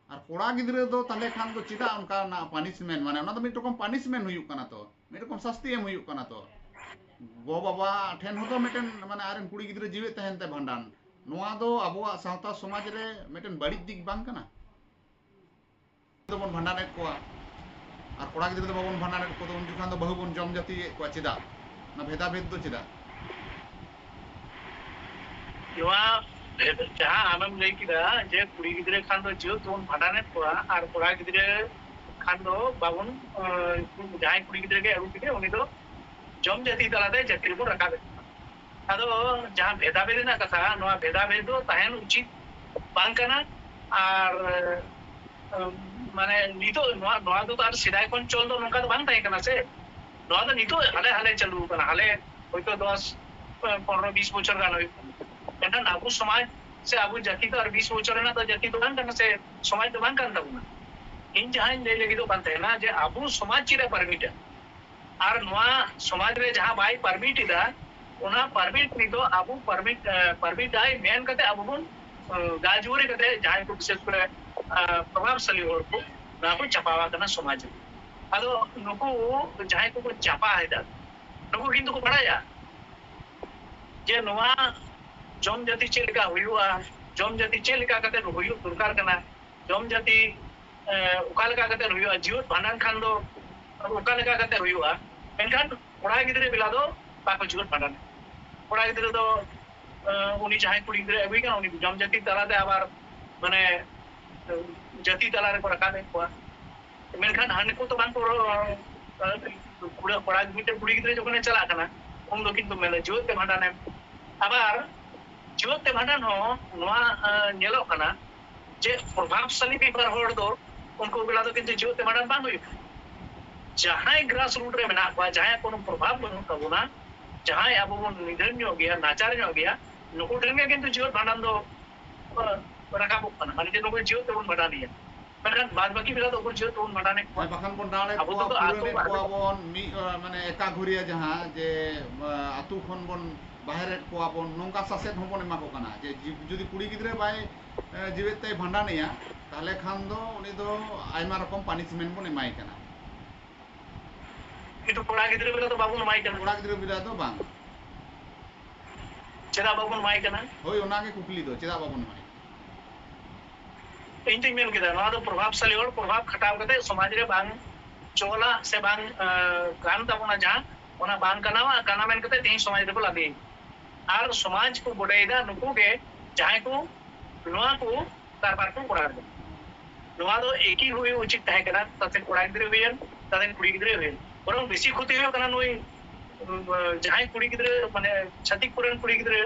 ᱟᱨ ᱠᱚᱲᱟ ᱜᱤᱫᱽᱨᱟᱹ ᱫᱚ ᱛᱟᱦᱞᱮ ᱠᱷᱟᱱ ᱫᱚ ᱪᱮᱫᱟᱜ ᱚᱱᱠᱟᱱᱟᱜ punishment? ᱢᱟᱱᱮ ᱚᱱᱟ ᱫᱚ ᱢᱤᱫ ᱨᱚᱠᱚᱢ punishment ᱦᱩᱭᱩᱜ ᱠᱟᱱᱟ ᱛᱚ, ᱢᱤᱫ ᱨᱚᱠᱚᱢ ᱥᱟᱥᱛᱤ ᱮᱢ ᱦᱩᱭᱩᱜ ᱠᱟᱱᱟ ᱛᱚ᱾ ᱜᱚ ᱵᱟᱵᱟ ᱴᱷᱮᱱ ᱦᱚᱸᱛᱚ ᱢᱤᱫᱴᱮᱱ, ᱢᱟᱱᱮ ᱟᱡᱨᱮᱱ ᱠᱩᱲᱤ ᱜᱤᱫᱽᱨᱟᱹ ᱡᱤᱣᱮᱫ ᱛᱟᱦᱮᱱ ᱛᱮ ᱵᱷᱟᱸᱰᱟᱱ, ᱱᱚᱣᱟ ᱫᱚ ᱟᱵᱚᱣᱟᱜ ᱥᱟᱶᱛᱟ ᱥᱚᱢᱟᱡᱽ ᱨᱮ ᱢᱤᱫᱴᱮᱱ ᱵᱟᱹᱲᱤᱡ ᱫᱤᱠ ᱵᱟᱝ ᱠᱟᱱᱟ? ᱫᱚᱵᱚᱱ ᱵᱷᱟᱸᱰᱟᱱᱮᱫ ᱠᱚᱣᱟ ᱟᱨ ᱠᱚᱲᱟ ᱜᱤᱫᱽᱨᱟᱹ ᱫᱚ ᱵᱟᱵᱚᱱ ᱵᱷᱟᱸᱰᱟᱱᱮᱫ ᱠᱚᱣᱟ, ᱩᱱ ᱡᱚᱠᱷᱟᱱ ᱫᱚ ᱵᱟᱹᱦᱩ ᱵᱚᱱ ᱡᱚᱢ ᱡᱟᱹᱛᱤᱭᱮᱫ ᱠᱚᱣᱟ ᱪᱮᱫᱟᱜ? ᱚᱱᱟ ᱵᱷᱮᱫᱟᱵᱷᱮᱫ ᱫᱚ ᱪᱮᱫᱟᱜ? ᱱᱚᱣᱟ ᱵᱷᱮᱫ-, ᱡᱟᱦᱟᱸ ᱟᱢᱮᱢ ᱞᱟᱹᱭ ᱠᱮᱫᱟ ᱡᱮ ᱠᱩᱲᱤ ᱜᱤᱫᱽᱨᱟᱹ ᱠᱷᱟᱱ ᱫᱚ ᱡᱤᱣᱮᱫ ᱛᱮᱵᱚᱱ ᱵᱷᱟᱸᱰᱟᱱᱮᱫ ᱠᱚᱣᱟ ᱟᱨ ᱠᱚᱲᱟ ᱜᱤᱫᱽᱨᱟᱹ ᱠᱷᱟᱱ ᱫᱚ ᱵᱟᱵᱚᱱ, ᱟᱸ, ᱡᱟᱦᱟᱸᱭ ᱠᱩᱲᱤ ᱜᱤᱫᱽᱨᱟᱹ ᱜᱮ ᱟᱹᱜᱩ ᱠᱮᱫᱮ ᱩᱱᱤ ᱫᱚ ᱡᱚᱢ ᱡᱟᱹᱛᱤ ᱛᱟᱞᱟᱛᱮ ᱡᱟᱹᱛᱤ ᱨᱮᱵᱚᱱ ᱨᱟᱠᱟᱵᱮᱫ ᱠᱚᱣᱟ᱾ ᱟᱫᱚ ᱡᱟᱦᱟᱸ ᱵᱷᱮᱫᱟᱵᱷᱮᱫ ᱨᱮᱱᱟᱜ ᱠᱟᱛᱷᱟ, ᱱᱚᱣᱟ ᱵᱷᱮᱫᱟᱵᱷᱮᱫ ᱫᱚ ᱛᱟᱦᱮᱱ ᱩᱪᱤᱛ ᱵᱟᱝ ᱠᱟᱱᱟ᱾ ᱟᱨ, ᱟᱸ, ᱢᱟᱱᱮ ᱱᱤᱛᱚᱜ ᱱᱚᱣᱟ, ᱱᱚᱣᱟ ᱫᱚ ᱟᱨ ᱥᱮᱫᱟᱭ ᱠᱷᱚᱱ ᱪᱚᱞ ᱫᱚ ᱱᱚᱝᱠᱟ ᱫᱚ ᱵᱟᱝ ᱛᱟᱦᱮᱸ ᱠᱟᱱᱟ ᱥᱮ᱾ ᱱᱚᱣᱟ ᱫᱚ ᱱᱤᱛᱚᱜ ᱦᱟᱞᱮ ᱦᱟᱞᱮ ᱪᱟᱹᱞᱩ ᱟᱠᱟᱱᱟ, ᱦᱟᱞᱮ ᱦᱚᱭᱛᱚ ᱫᱚᱥ, ᱯᱚᱱᱨᱚ, ᱵᱤᱥ ᱵᱚᱪᱷᱚᱨ ᱜᱟᱱ ᱦᱩᱭᱩᱜ ᱠᱟᱱᱟ᱾ ᱢᱮᱱᱠᱷᱟᱱ ᱟᱵᱚ ᱥᱚᱢᱟᱡᱽ ᱥᱮ ᱟᱵᱚ ᱡᱟᱹᱛᱤ ᱫᱚ ᱟᱨ ᱵᱤᱥ ᱵᱚᱪᱷᱚᱨ ᱨᱮᱱᱟᱜ ᱫᱚ ᱡᱟᱹᱛᱤ ᱫᱚ ᱵᱟᱝ ᱠᱟᱱᱟ ᱥᱮ, ᱥᱚᱢᱟᱡᱽ ᱫᱚ ᱵᱟᱝ ᱠᱟᱱ ᱛᱟᱵᱚᱱᱟ᱾ ᱤᱧ ᱡᱟᱦᱟᱸᱧ ᱞᱟᱹᱭ ᱞᱟᱹᱜᱤᱫᱚᱜ ᱠᱟᱱ ᱛᱟᱦᱮᱱᱟ ᱡᱮ ᱟᱵᱚ ᱥᱚᱢᱟᱡᱽ ᱪᱮᱫ ᱮ ᱯᱟᱨᱢᱤᱴᱟ, ᱟᱨ ᱱᱚᱣᱟ ᱥᱚᱢᱟᱡᱽ ᱨᱮ ᱡᱟᱦᱟᱸ ᱵᱟᱭ ᱯᱟᱨᱢᱤᱴ ᱮᱫᱟ, ᱚᱱᱟ ᱯᱟᱨᱢᱤᱴ ᱱᱤᱛᱚᱜ ᱟᱵᱚ ᱯᱟᱨᱢᱤᱴ, ᱮ, ᱯᱟᱨᱢᱤᱴ ᱫᱟᱭ ᱢᱮᱱ ᱠᱟᱛᱮ ᱟᱵᱚ ᱵᱚᱱ, ᱮ, ᱜᱟᱡᱩᱣᱟᱹᱨᱤ ᱠᱟᱛᱮ ᱡᱟᱦᱟᱸᱭ ᱠᱚ ᱵᱤᱥᱮᱥ ᱠᱚᱨᱮ, ᱮ, ᱯᱨᱚᱵᱷᱟᱵᱽᱥᱟᱞᱤ ᱦᱚᱲ ᱠᱚ ᱱᱚᱣᱟ ᱠᱚ ᱪᱟᱯᱟᱣ ᱟᱠᱟᱱᱟ ᱥᱚᱢᱟᱡᱽ ᱨᱮ᱾ ᱟᱫᱚ ᱱᱩᱠᱩ ᱡᱟᱦᱟᱸᱭ ᱠᱚᱠᱚ ᱪᱟᱯᱟ ᱮᱫᱟ, ᱱᱩᱠᱩ ᱠᱤᱱᱛᱩ ᱠᱚ ᱵᱟᱲᱟᱭᱟ ᱡᱮ ᱱᱚᱣᱟ ᱡᱚᱢ ᱡᱟᱹᱛᱤ ᱪᱮᱫ ᱞᱮᱠᱟ ᱦᱩᱭᱩᱜᱼᱟ, ᱡᱚᱢ ᱡᱟᱹᱛᱤ ᱪᱮᱫ ᱞᱮᱠᱟ ᱠᱟᱛᱮ ᱦᱩᱭᱩᱜ ᱫᱚᱨᱠᱟᱨ ᱠᱟᱱᱟ, ᱡᱚᱢ ᱡᱟᱹᱛᱤ, ᱮ, ᱚᱠᱟ ᱞᱮᱠᱟ ᱠᱟᱛᱮ ᱦᱩᱭᱩᱜᱼᱟ, ᱡᱤᱣᱮᱫ ᱵᱷᱟᱸᱰᱟᱱ ᱠᱷᱟᱱ ᱫᱚ ᱚᱠᱟ ᱞᱮᱠᱟ ᱠᱟᱛᱮ ᱦᱩᱭᱩᱜᱼᱟ᱾ ᱢᱮᱱᱠᱷᱟᱱ ᱠᱚᱲᱟ ᱜᱤᱫᱽᱨᱟᱹ ᱵᱮᱞᱟ ᱫᱚ ᱵᱟᱠᱚ ᱡᱤᱣᱮᱫ ᱵᱷᱟᱸᱰᱟᱱ᱾ ᱠᱚᱲᱟ ᱜᱤᱫᱽᱨᱟᱹ ᱫᱚ, ᱮ, ᱩᱱᱤ ᱡᱟᱦᱟᱸᱭ ᱠᱩᱲᱤ ᱜᱤᱫᱽᱨᱟᱹ ᱟᱹᱜᱩᱭ ᱠᱟᱱᱟ, ᱩᱱᱤ ᱡᱚᱢ ᱡᱟᱹᱛᱤ ᱛᱟᱞᱟᱛᱮ ᱟᱵᱟᱨ, ᱢᱟᱱᱮ, ᱮ, ᱡᱟᱹᱛᱤ ᱛᱟᱞᱟ ᱨᱮᱠᱚ ᱨᱟᱠᱟᱵᱮᱫ ᱠᱚᱣᱟ᱾ ᱢᱮᱱᱠᱷᱟᱱ ᱦᱟᱹᱱᱠᱩ ᱛᱚ ᱵᱟᱝ ᱠᱚ, ᱮ, ᱠᱩᱲᱟ-, ᱠᱚᱲᱟ, ᱢᱤᱫᱴᱮᱱ ᱠᱩᱲᱤ ᱜᱤᱫᱽᱨᱟᱹ ᱡᱚᱠᱷᱚᱱᱮ ᱪᱟᱞᱟᱜ ᱠᱟᱱᱟ, ᱩᱱ ᱫᱚ ᱠᱤᱱᱛᱩ ᱢᱮᱱᱟ ᱡᱤᱣᱮᱫ ᱛᱮ ᱵᱷᱟᱸᱰᱟᱱᱮᱢ᱾ ᱟᱵᱟᱨ ᱡᱤᱣᱮᱫ ᱛᱮ ᱵᱷᱟᱸᱰᱟᱱ ᱦᱚᱸ ᱱᱚᱣᱟ, ᱮ, ᱧᱮᱞᱚᱜ ᱠᱟᱱᱟ ᱡᱮ ᱯᱨᱚᱵᱷᱟᱵᱽᱥᱟᱞᱤ ᱢᱤᱫ ᱵᱟᱨ ᱦᱚᱲ ᱫᱚ ᱩᱱᱠᱩ ᱵᱮᱲᱟ ᱫᱚ ᱠᱤᱱᱛᱩ ᱡᱤᱣᱮᱫ ᱛᱮ ᱵᱷᱟᱸᱰᱟᱱ ᱵᱟᱝ ᱦᱩᱭᱩᱜ ᱠᱟᱱᱟ᱾ ᱡᱟᱦᱟᱸᱭ grass root ᱨᱮ ᱢᱮᱱᱟᱜ ᱠᱚᱣᱟ, ᱡᱟᱦᱟᱸᱭᱟᱜ ᱠᱳᱱᱳ ᱯᱨᱚᱵᱷᱟᱵᱽ ᱵᱟᱹᱱᱩᱜ ᱛᱟᱵᱚᱱᱟ, ᱡᱟᱦᱟᱸᱭ ᱟᱵᱚ ᱵᱚᱱ ᱱᱤᱫᱷᱟᱹᱱ ᱧᱚᱜ ᱜᱮᱭᱟ, ᱱᱟᱪᱟᱨ ᱧᱚᱜ ᱜᱮᱭᱟ, ᱱᱩᱠᱩ ᱴᱷᱮᱱ ᱜᱮ ᱠᱤᱱᱛᱩ ᱡᱤᱣᱮᱫ ᱵᱷᱟᱸᱰᱟᱱ ᱫᱚ, ᱮ, ᱨᱟᱠᱟᱵᱚᱜ ᱠᱟᱱᱟ, ᱢᱟᱱᱮ ᱡᱮ ᱱᱩᱠᱩ ᱡᱤᱣᱮᱫ ᱛᱮᱵᱚᱱ ᱵᱷᱟᱸᱰᱟᱱᱮᱭᱟ᱾ ᱢᱮᱱᱠᱷᱟᱱ ᱵᱟᱫ ᱵᱟᱹᱠᱤ ᱵᱮᱲᱟ ᱫᱚ ᱩᱠᱩᱨ ᱡᱤᱣᱮᱫ ᱛᱮᱵᱚᱱ ᱵᱷᱟᱸᱰᱟᱱᱮᱫ ᱠᱚᱣᱟ᱾ ᱦᱮᱸ, ᱵᱟᱠᱷᱟᱱ ᱵᱚᱱ ᱫᱟᱞᱮᱫ ᱟᱵᱚ ᱠᱚᱣᱟ, ᱫᱚ ᱟᱹᱛᱩ ᱯᱩᱨᱟᱹᱱᱮᱫ ᱵᱟᱨᱦᱮ ᱠᱚᱣᱟ ᱵᱚᱱ, ᱢᱤᱫ, ᱮ, ᱢᱟᱱᱮ ᱮᱠᱟᱜᱷᱩᱨᱤᱭᱟᱹ ᱡᱟᱦᱟᱸ ᱡᱮ, ᱮ, ᱟᱹᱛᱩ ᱠᱷᱚᱱ ᱵᱚᱱ ᱵᱟᱦᱮᱨᱮᱫ ᱠᱚᱣᱟ ᱵᱚᱱ, ᱱᱚᱝᱠᱟ ᱥᱟᱥᱮᱛ ᱦᱚᱸᱵᱚᱱ ᱮᱢᱟ ᱠᱚ ᱠᱟᱱᱟ ᱡᱮ ᱡᱤ-, ᱡᱩᱫᱤ ᱠᱩᱲᱤ ᱜᱤᱫᱽᱨᱟᱹ ᱵᱟᱭ, ᱮ, ᱡᱤᱣᱮᱫ ᱛᱮᱭ ᱵᱷᱟᱸᱰᱟᱱᱮᱭᱟ, ᱛᱟᱦᱚᱞᱮ ᱠᱷᱟᱱ ᱫᱚ ᱩᱱᱤ ᱫᱚ ᱟᱭᱢᱟ ᱨᱚᱠᱚᱢ punishment ᱵᱚᱱ ᱮᱢᱟᱭ ᱠᱟᱱᱟ᱾ ᱠᱤᱱᱛᱩ ᱠᱚᱲᱟ ᱜᱤᱫᱽᱨᱟᱹ ᱵᱮᱞᱟ ᱫᱚ ᱵᱟᱵᱚᱱ ᱮᱢᱟᱭ ᱠᱟᱱᱟ᱾ ᱠᱚᱲᱟ ᱜᱤᱫᱽᱨᱟᱹ ᱵᱮᱞᱟ ᱫᱚ ᱵᱟᱝ᱾ ᱪᱮᱫᱟᱜ ᱵᱟᱵᱚᱱ ᱮᱢᱟᱭ ᱠᱟᱱᱟ? ᱦᱳᱭ, ᱚᱱᱟᱜᱮ ᱠᱩᱠᱞᱤ ᱫᱚ, ᱪᱮᱫᱟᱜ ᱵᱟᱵᱚᱱ ᱮᱢᱟᱭ? ᱤᱧ ᱫᱩᱧ ᱢᱮᱱ ᱠᱮᱫᱟ, ᱱᱚᱣᱟ ᱫᱚ ᱯᱨᱚᱵᱷᱟᱵᱽᱥᱟᱞᱤ ᱦᱚᱲ ᱯᱨᱚᱵᱷᱟᱵᱽ ᱠᱷᱟᱴᱟᱣ ᱠᱟᱛᱮ ᱥᱚᱢᱟᱡᱽ ᱨᱮ ᱵᱟᱝ ᱪᱚᱞᱟ ᱥᱮ ᱵᱟᱝ ᱜᱟᱱ ᱛᱟᱵᱚᱱᱟ, ᱡᱟᱦᱟᱸ ᱚᱱᱟ ᱵᱟᱝ ᱠᱟᱱᱟ, ᱠᱟᱱᱟ ᱢᱮᱱ ᱠᱟᱛᱮ ᱛᱮᱦᱮᱧ ᱥᱚᱢᱟᱡᱽ ᱨᱮᱠᱚ ᱞᱟᱫᱮᱭᱮᱫᱟ᱾ ᱟᱨ ᱥᱚᱢᱟᱡᱽ ᱠᱚ ᱵᱚᱰᱮᱭᱮᱫᱟ ᱱᱩᱠᱩ ᱜᱮ, ᱡᱟᱦᱟᱸᱭ ᱠᱚ ᱱᱚᱣᱟ ᱠᱚ ᱠᱟᱨᱵᱟᱨ ᱠᱚ ᱠᱚᱨᱟᱣ ᱮᱫᱟ᱾ ᱱᱚᱣᱟ ᱫᱚ ᱮᱠᱤ ᱦᱩᱭ ᱩᱪᱤᱛ ᱛᱟᱦᱮᱸ ᱠᱟᱱᱟ, ᱛᱟᱛᱮ ᱠᱚᱲᱟ ᱜᱤᱫᱽᱨᱟᱹ ᱦᱩᱭᱮᱱ, ᱛᱟᱛᱮ ᱠᱩᱲᱤ ᱜᱤᱫᱽᱨᱟᱹ ᱦᱩᱭᱮᱱ᱾ ᱵᱚᱨᱚᱝ ᱵᱮᱥᱤ ᱠᱷᱚᱛᱤ ᱦᱩᱭᱩᱜ ᱠᱟᱱᱟ ᱱᱩᱭ ᱡᱟᱦᱟᱸᱭ ᱠᱩᱲᱤ ᱜᱤᱫᱽᱨᱟᱹ, ᱢᱟᱱᱮ ᱪᱷᱟᱹᱛᱤᱠ ᱠᱚᱨᱮᱱ ᱠᱩᱲᱤ ᱜᱤᱫᱽᱨᱟᱹ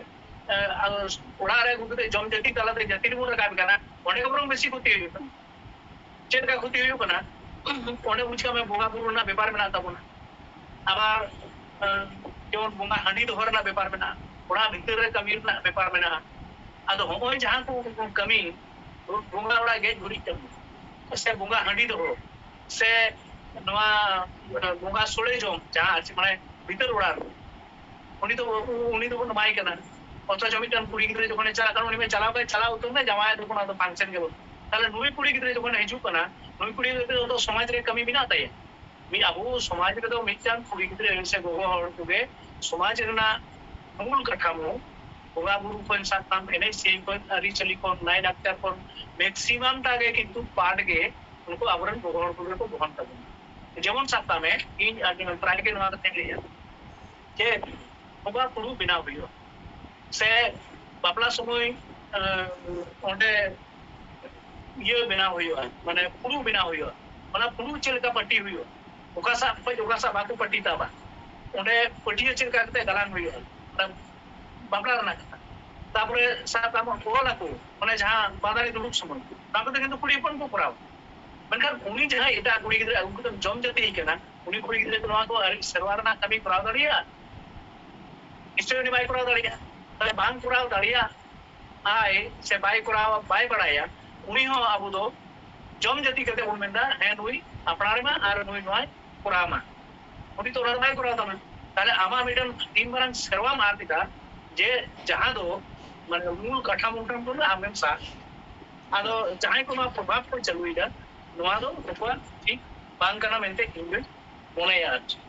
ᱚᱲᱟᱜ ᱨᱮ ᱟᱹᱜᱩ ᱠᱟᱛᱮ ᱡᱚᱢ ᱡᱟᱹᱛᱤ ᱛᱟᱞᱟᱛᱮ ᱡᱟᱹᱛᱤ ᱨᱮᱵᱚᱱ ᱨᱟᱠᱟᱵ ᱠᱟᱱᱟ᱾ ᱚᱸᱰᱮ ᱜᱮ ᱵᱚᱨᱚᱝ ᱵᱮᱥᱤ ᱠᱷᱚᱛᱤ ᱦᱩᱭᱩᱜ ᱠᱟᱱᱟ᱾ ᱪᱮᱫ ᱞᱮᱠᱟ ᱠᱷᱚᱛᱤ ᱦᱩᱭᱩᱜ ᱠᱟᱱᱟ? ᱚᱸᱰᱮ ᱵᱩᱡᱽ ᱠᱟᱜ ᱢᱮ, ᱵᱚᱸᱜᱟ ᱵᱩᱨᱩ ᱨᱮᱱᱟᱜ ᱵᱮᱯᱟᱨ ᱢᱮᱱᱟᱜ ᱛᱟᱵᱚᱱᱟ, ᱟᱵᱟᱨ ᱡᱮᱢᱚᱱ ᱵᱚᱸᱜᱟ ᱦᱟᱺᱰᱤ ᱫᱚᱦᱚ ᱨᱮᱱᱟᱜ ᱵᱮᱯᱟᱨ ᱢᱮᱱᱟᱜᱼᱟ, ᱚᱲᱟᱜ ᱵᱷᱤᱛᱟᱹᱨ ᱨᱮ ᱠᱟᱹᱢᱤ ᱨᱮᱱᱟᱜ ᱵᱮᱯᱟᱨ ᱢᱮᱱᱟᱜᱼᱟ᱾ ᱟᱫᱚ ᱦᱚᱸᱜᱼᱚᱭ ᱡᱟᱦᱟᱸ ᱠᱚ ᱠᱟᱹᱢᱤ, ᱵᱚᱸᱜᱟ ᱚᱲᱟᱜ ᱜᱮᱡ ᱜᱩᱨᱤᱡ ᱠᱟᱹᱢᱤ, ᱥᱮ ᱵᱚᱸᱜᱟ ᱦᱟᱺᱰᱤ ᱫᱚᱦᱚ, ᱥᱮ ᱱᱚᱣᱟ ᱵᱚᱸᱜᱟ ᱥᱳᱲᱮ ᱡᱚᱢ, ᱡᱟᱦᱟᱸ ᱟᱨ ᱪᱮᱫ, ᱢᱟᱱᱮ ᱵᱷᱤᱛᱟᱹᱨ ᱚᱲᱟᱜ ᱨᱮ, ᱩᱱᱤ ᱫᱚ ᱩᱱᱤ ᱫᱚᱵᱚᱱ ᱮᱢᱟᱭ ᱠᱟᱱᱟ᱾ ᱚᱛᱷᱚᱪᱚ ᱢᱤᱫᱴᱟᱝ ᱠᱩᱲᱤ ᱜᱤᱫᱽᱨᱟᱹ ᱡᱚᱠᱷᱚᱱᱮ ᱪᱟᱞᱟᱜ ᱠᱟᱱᱟ, ᱩᱱᱤ ᱢᱟ ᱪᱟᱞᱟᱣ ᱠᱟᱭ ᱪᱟᱞᱟᱣ ᱩᱛᱟᱹᱨ ᱱᱟ, ᱡᱟᱶᱟᱭ ᱫᱚ ᱠᱳᱱᱳ ᱟᱫᱚ function ᱜᱮ ᱵᱟᱹᱱᱩᱜ᱾ ᱛᱟᱦᱞᱮ ᱱᱩᱭ ᱠᱩᱲᱤ ᱜᱤᱫᱽᱨᱟᱹ ᱡᱚᱠᱷᱚᱱᱮ ᱦᱤᱡᱩᱜ ᱠᱟᱱᱟ, ᱱᱩᱭ ᱠᱩᱲᱤ ᱜᱤᱫᱽᱨᱟᱹ ᱫᱚ ᱥᱚᱢᱟᱡᱽ ᱨᱮ ᱠᱟᱹᱢᱤ ᱢᱮᱱᱟᱜ ᱛᱟᱭᱟ? ᱢᱤᱫ ᱟᱵᱚ ᱥᱚᱢᱟᱡᱽ ᱨᱮᱫᱚ ᱢᱤᱫᱴᱟᱝ ᱠᱩᱲᱤ ᱜᱤᱫᱽᱨᱟᱹ ᱥᱮ ᱜᱚᱜᱚ ᱦᱚᱲ ᱠᱚᱜᱮ ᱥᱚᱢᱟᱡᱽ ᱨᱮᱱᱟᱜ ᱢᱩᱞ ᱠᱟᱴᱷᱟᱢᱳ, ᱵᱚᱸᱜᱟ ᱵᱩᱨᱩ ᱠᱷᱚᱱ ᱥᱟᱵ ᱠᱟᱜ ᱢᱮ, ᱮᱱᱮᱡ ᱥᱮᱨᱮᱧ ᱠᱷᱚᱱ, ᱟᱹᱨᱤᱪᱟᱹᱞᱤ ᱠᱷᱚᱱ, ᱞᱟᱭ ᱞᱟᱠᱪᱟᱨ ᱠᱷᱚᱱ maximum ᱴᱟ ᱜᱮ ᱠᱤᱱᱛᱩ part ᱜᱮ ᱩᱱᱠᱩ ᱟᱵᱚᱨᱮᱱ ᱜᱚᱜᱚ ᱦᱚᱲ ᱠᱚᱜᱮ ᱠᱚ ᱵᱚᱦᱚᱱ ᱛᱟᱵᱚᱱᱟ᱾ ᱡᱮᱢᱚᱱ ᱥᱟᱵ ᱠᱟᱜ ᱢᱮ, ᱤᱧ ᱟᱹᱰᱤ ᱯᱨᱟᱭ ᱜᱮ ᱱᱚᱣᱟ ᱠᱟᱛᱷᱟᱧ ᱞᱟᱹᱭᱟ ᱡᱮ ᱵᱚᱸᱜᱟ ᱯᱷᱩᱲᱩᱜ ᱵᱮᱱᱟᱣ ᱦᱩᱭᱩᱜᱼᱟ, ᱥᱮ ᱵᱟᱯᱞᱟ ᱥᱚᱢᱚᱭ ᱚᱸᱰᱮ ᱤᱭᱟᱹ ᱵᱮᱱᱟᱣ ᱦᱩᱭᱩᱜᱼᱟ, ᱢᱟᱱᱮ ᱯᱷᱩᱲᱩᱜ ᱵᱮᱱᱟᱣ ᱦᱩᱭᱩᱜᱼᱟ᱾ ᱚᱱᱟ ᱯᱷᱩᱲᱩᱜ ᱪᱮᱫ ᱞᱮᱠᱟ ᱯᱟᱹᱴᱤ ᱦᱩᱭᱩᱜᱼᱟ, ᱚᱠᱟ ᱥᱟᱵ ᱠᱷᱚᱡ ᱚᱠᱟ ᱥᱟᱵ ᱵᱟᱠᱚ ᱯᱟᱹᱴᱤ ᱛᱟᱵᱟ, ᱚᱸᱰᱮ ᱯᱟᱹᱴᱭᱟᱹ ᱪᱮᱫ ᱞᱮᱠᱟ ᱠᱟᱛᱮ ᱜᱟᱞᱟᱝ ᱦᱩᱭᱩᱜᱼᱟ, ᱚᱱᱟ ᱵᱟᱯᱞᱟ ᱨᱮᱱᱟᱜ ᱠᱟᱛᱷᱟ᱾ ᱛᱟᱯᱚᱨᱮ ᱥᱟᱵ ᱠᱟᱜ ᱢᱮ ᱚᱞ ᱟᱠᱚ, ᱚᱱᱮ ᱡᱟᱦᱟᱸ ᱵᱟᱸᱫᱟᱱᱤ ᱫᱩᱲᱩᱵ ᱥᱚᱢᱚᱭ, ᱚᱱᱟ ᱠᱚᱫᱚ ᱠᱤᱱᱛᱩ ᱠᱩᱲᱤ ᱦᱚᱯᱚᱱ ᱠᱚ ᱠᱚᱨᱟᱣᱟ᱾ ᱢᱮᱱᱠᱷᱟᱱ ᱩᱱᱤ ᱡᱟᱦᱟᱸᱭ ᱮᱴᱟᱜ ᱠᱩᱲᱤ ᱜᱤᱫᱽᱨᱟᱹ ᱟᱹᱜᱩ ᱠᱟᱛᱮᱢ ᱡᱚᱢ ᱡᱟᱹᱛᱤᱭᱮ ᱠᱟᱱᱟ, ᱩᱱᱤ ᱠᱩᱲᱤ ᱜᱤᱫᱽᱨᱟᱹ ᱠᱤ ᱱᱚᱣᱟ ᱠᱚ ᱟᱹᱨᱤ ᱥᱮᱨᱣᱟ ᱨᱮᱱᱟᱜ ᱠᱟᱹᱢᱤ ᱠᱚᱨᱟᱣ ᱫᱟᱲᱮᱭᱟᱜᱼᱟ? ᱱᱤᱥᱪᱚᱭ ᱩᱱᱤ ᱵᱟᱭ ᱠᱚᱨᱟᱣ ᱫᱟᱲᱮᱭᱟᱜᱼᱟ᱾ ᱛᱟᱦᱞᱮ ᱵᱟᱝ ᱠᱚᱨᱟᱣ ᱫᱟᱲᱮᱭᱟᱜ ᱟᱭ ᱥᱮ ᱵᱟᱭ ᱠᱚᱨᱟᱣ, ᱵᱟᱭ ᱵᱟᱲᱟᱭᱟ, ᱩᱱᱤ ᱦᱚᱸ ᱟᱵᱚ ᱫᱚ ᱡᱚᱢ ᱡᱟᱹᱛᱤ ᱠᱟᱛᱮ ᱵᱚᱱ ᱢᱮᱱᱫᱟ, ᱦᱮᱸ, ᱱᱩᱭ ᱟᱯᱱᱟᱨ ᱢᱟ ᱟᱨ ᱱᱩᱭ ᱱᱚᱣᱟᱭ ᱠᱚᱨᱟᱣ ᱢᱟ᱾ ᱩᱱᱤ ᱛᱚ ᱚᱱᱟ ᱫᱚ ᱵᱟᱭ ᱠᱚᱨᱟᱣ ᱛᱟᱢᱟ᱾ ᱛᱟᱦᱞᱮ ᱟᱢᱟᱜ ᱢᱤᱫᱴᱟᱝ ᱛᱤᱱ ᱢᱟᱨᱟᱝ ᱥᱮᱨᱣᱟᱢ ᱟᱫ ᱮᱫᱟ, ᱡᱮ ᱡᱟᱦᱟᱸ ᱫᱚ ᱢᱟᱱᱮ ᱢᱩᱞ ᱠᱟᱴᱷᱟᱢᱳ ᱴᱷᱮᱱ ᱠᱷᱚᱱ ᱟᱢᱮᱢ ᱥᱟᱵ᱾ ᱟᱫᱚ ᱡᱟᱦᱟᱸᱭ ᱠᱚ ᱱᱚᱣᱟ ᱯᱨᱚᱵᱷᱟᱵᱽ ᱠᱚ ᱪᱟᱹᱞᱩᱭᱮᱫᱟ, ᱱᱚᱣᱟ ᱫᱚ ᱱᱩᱠᱩᱣᱟᱜ ᱴᱷᱤᱠ ᱵᱟᱝ ᱠᱟᱱᱟ ᱢᱮᱱᱛᱮ ᱤᱧ ᱫᱚᱧ ᱢᱚᱱᱮᱭᱟ᱾ ᱟᱨ ᱪᱮᱫ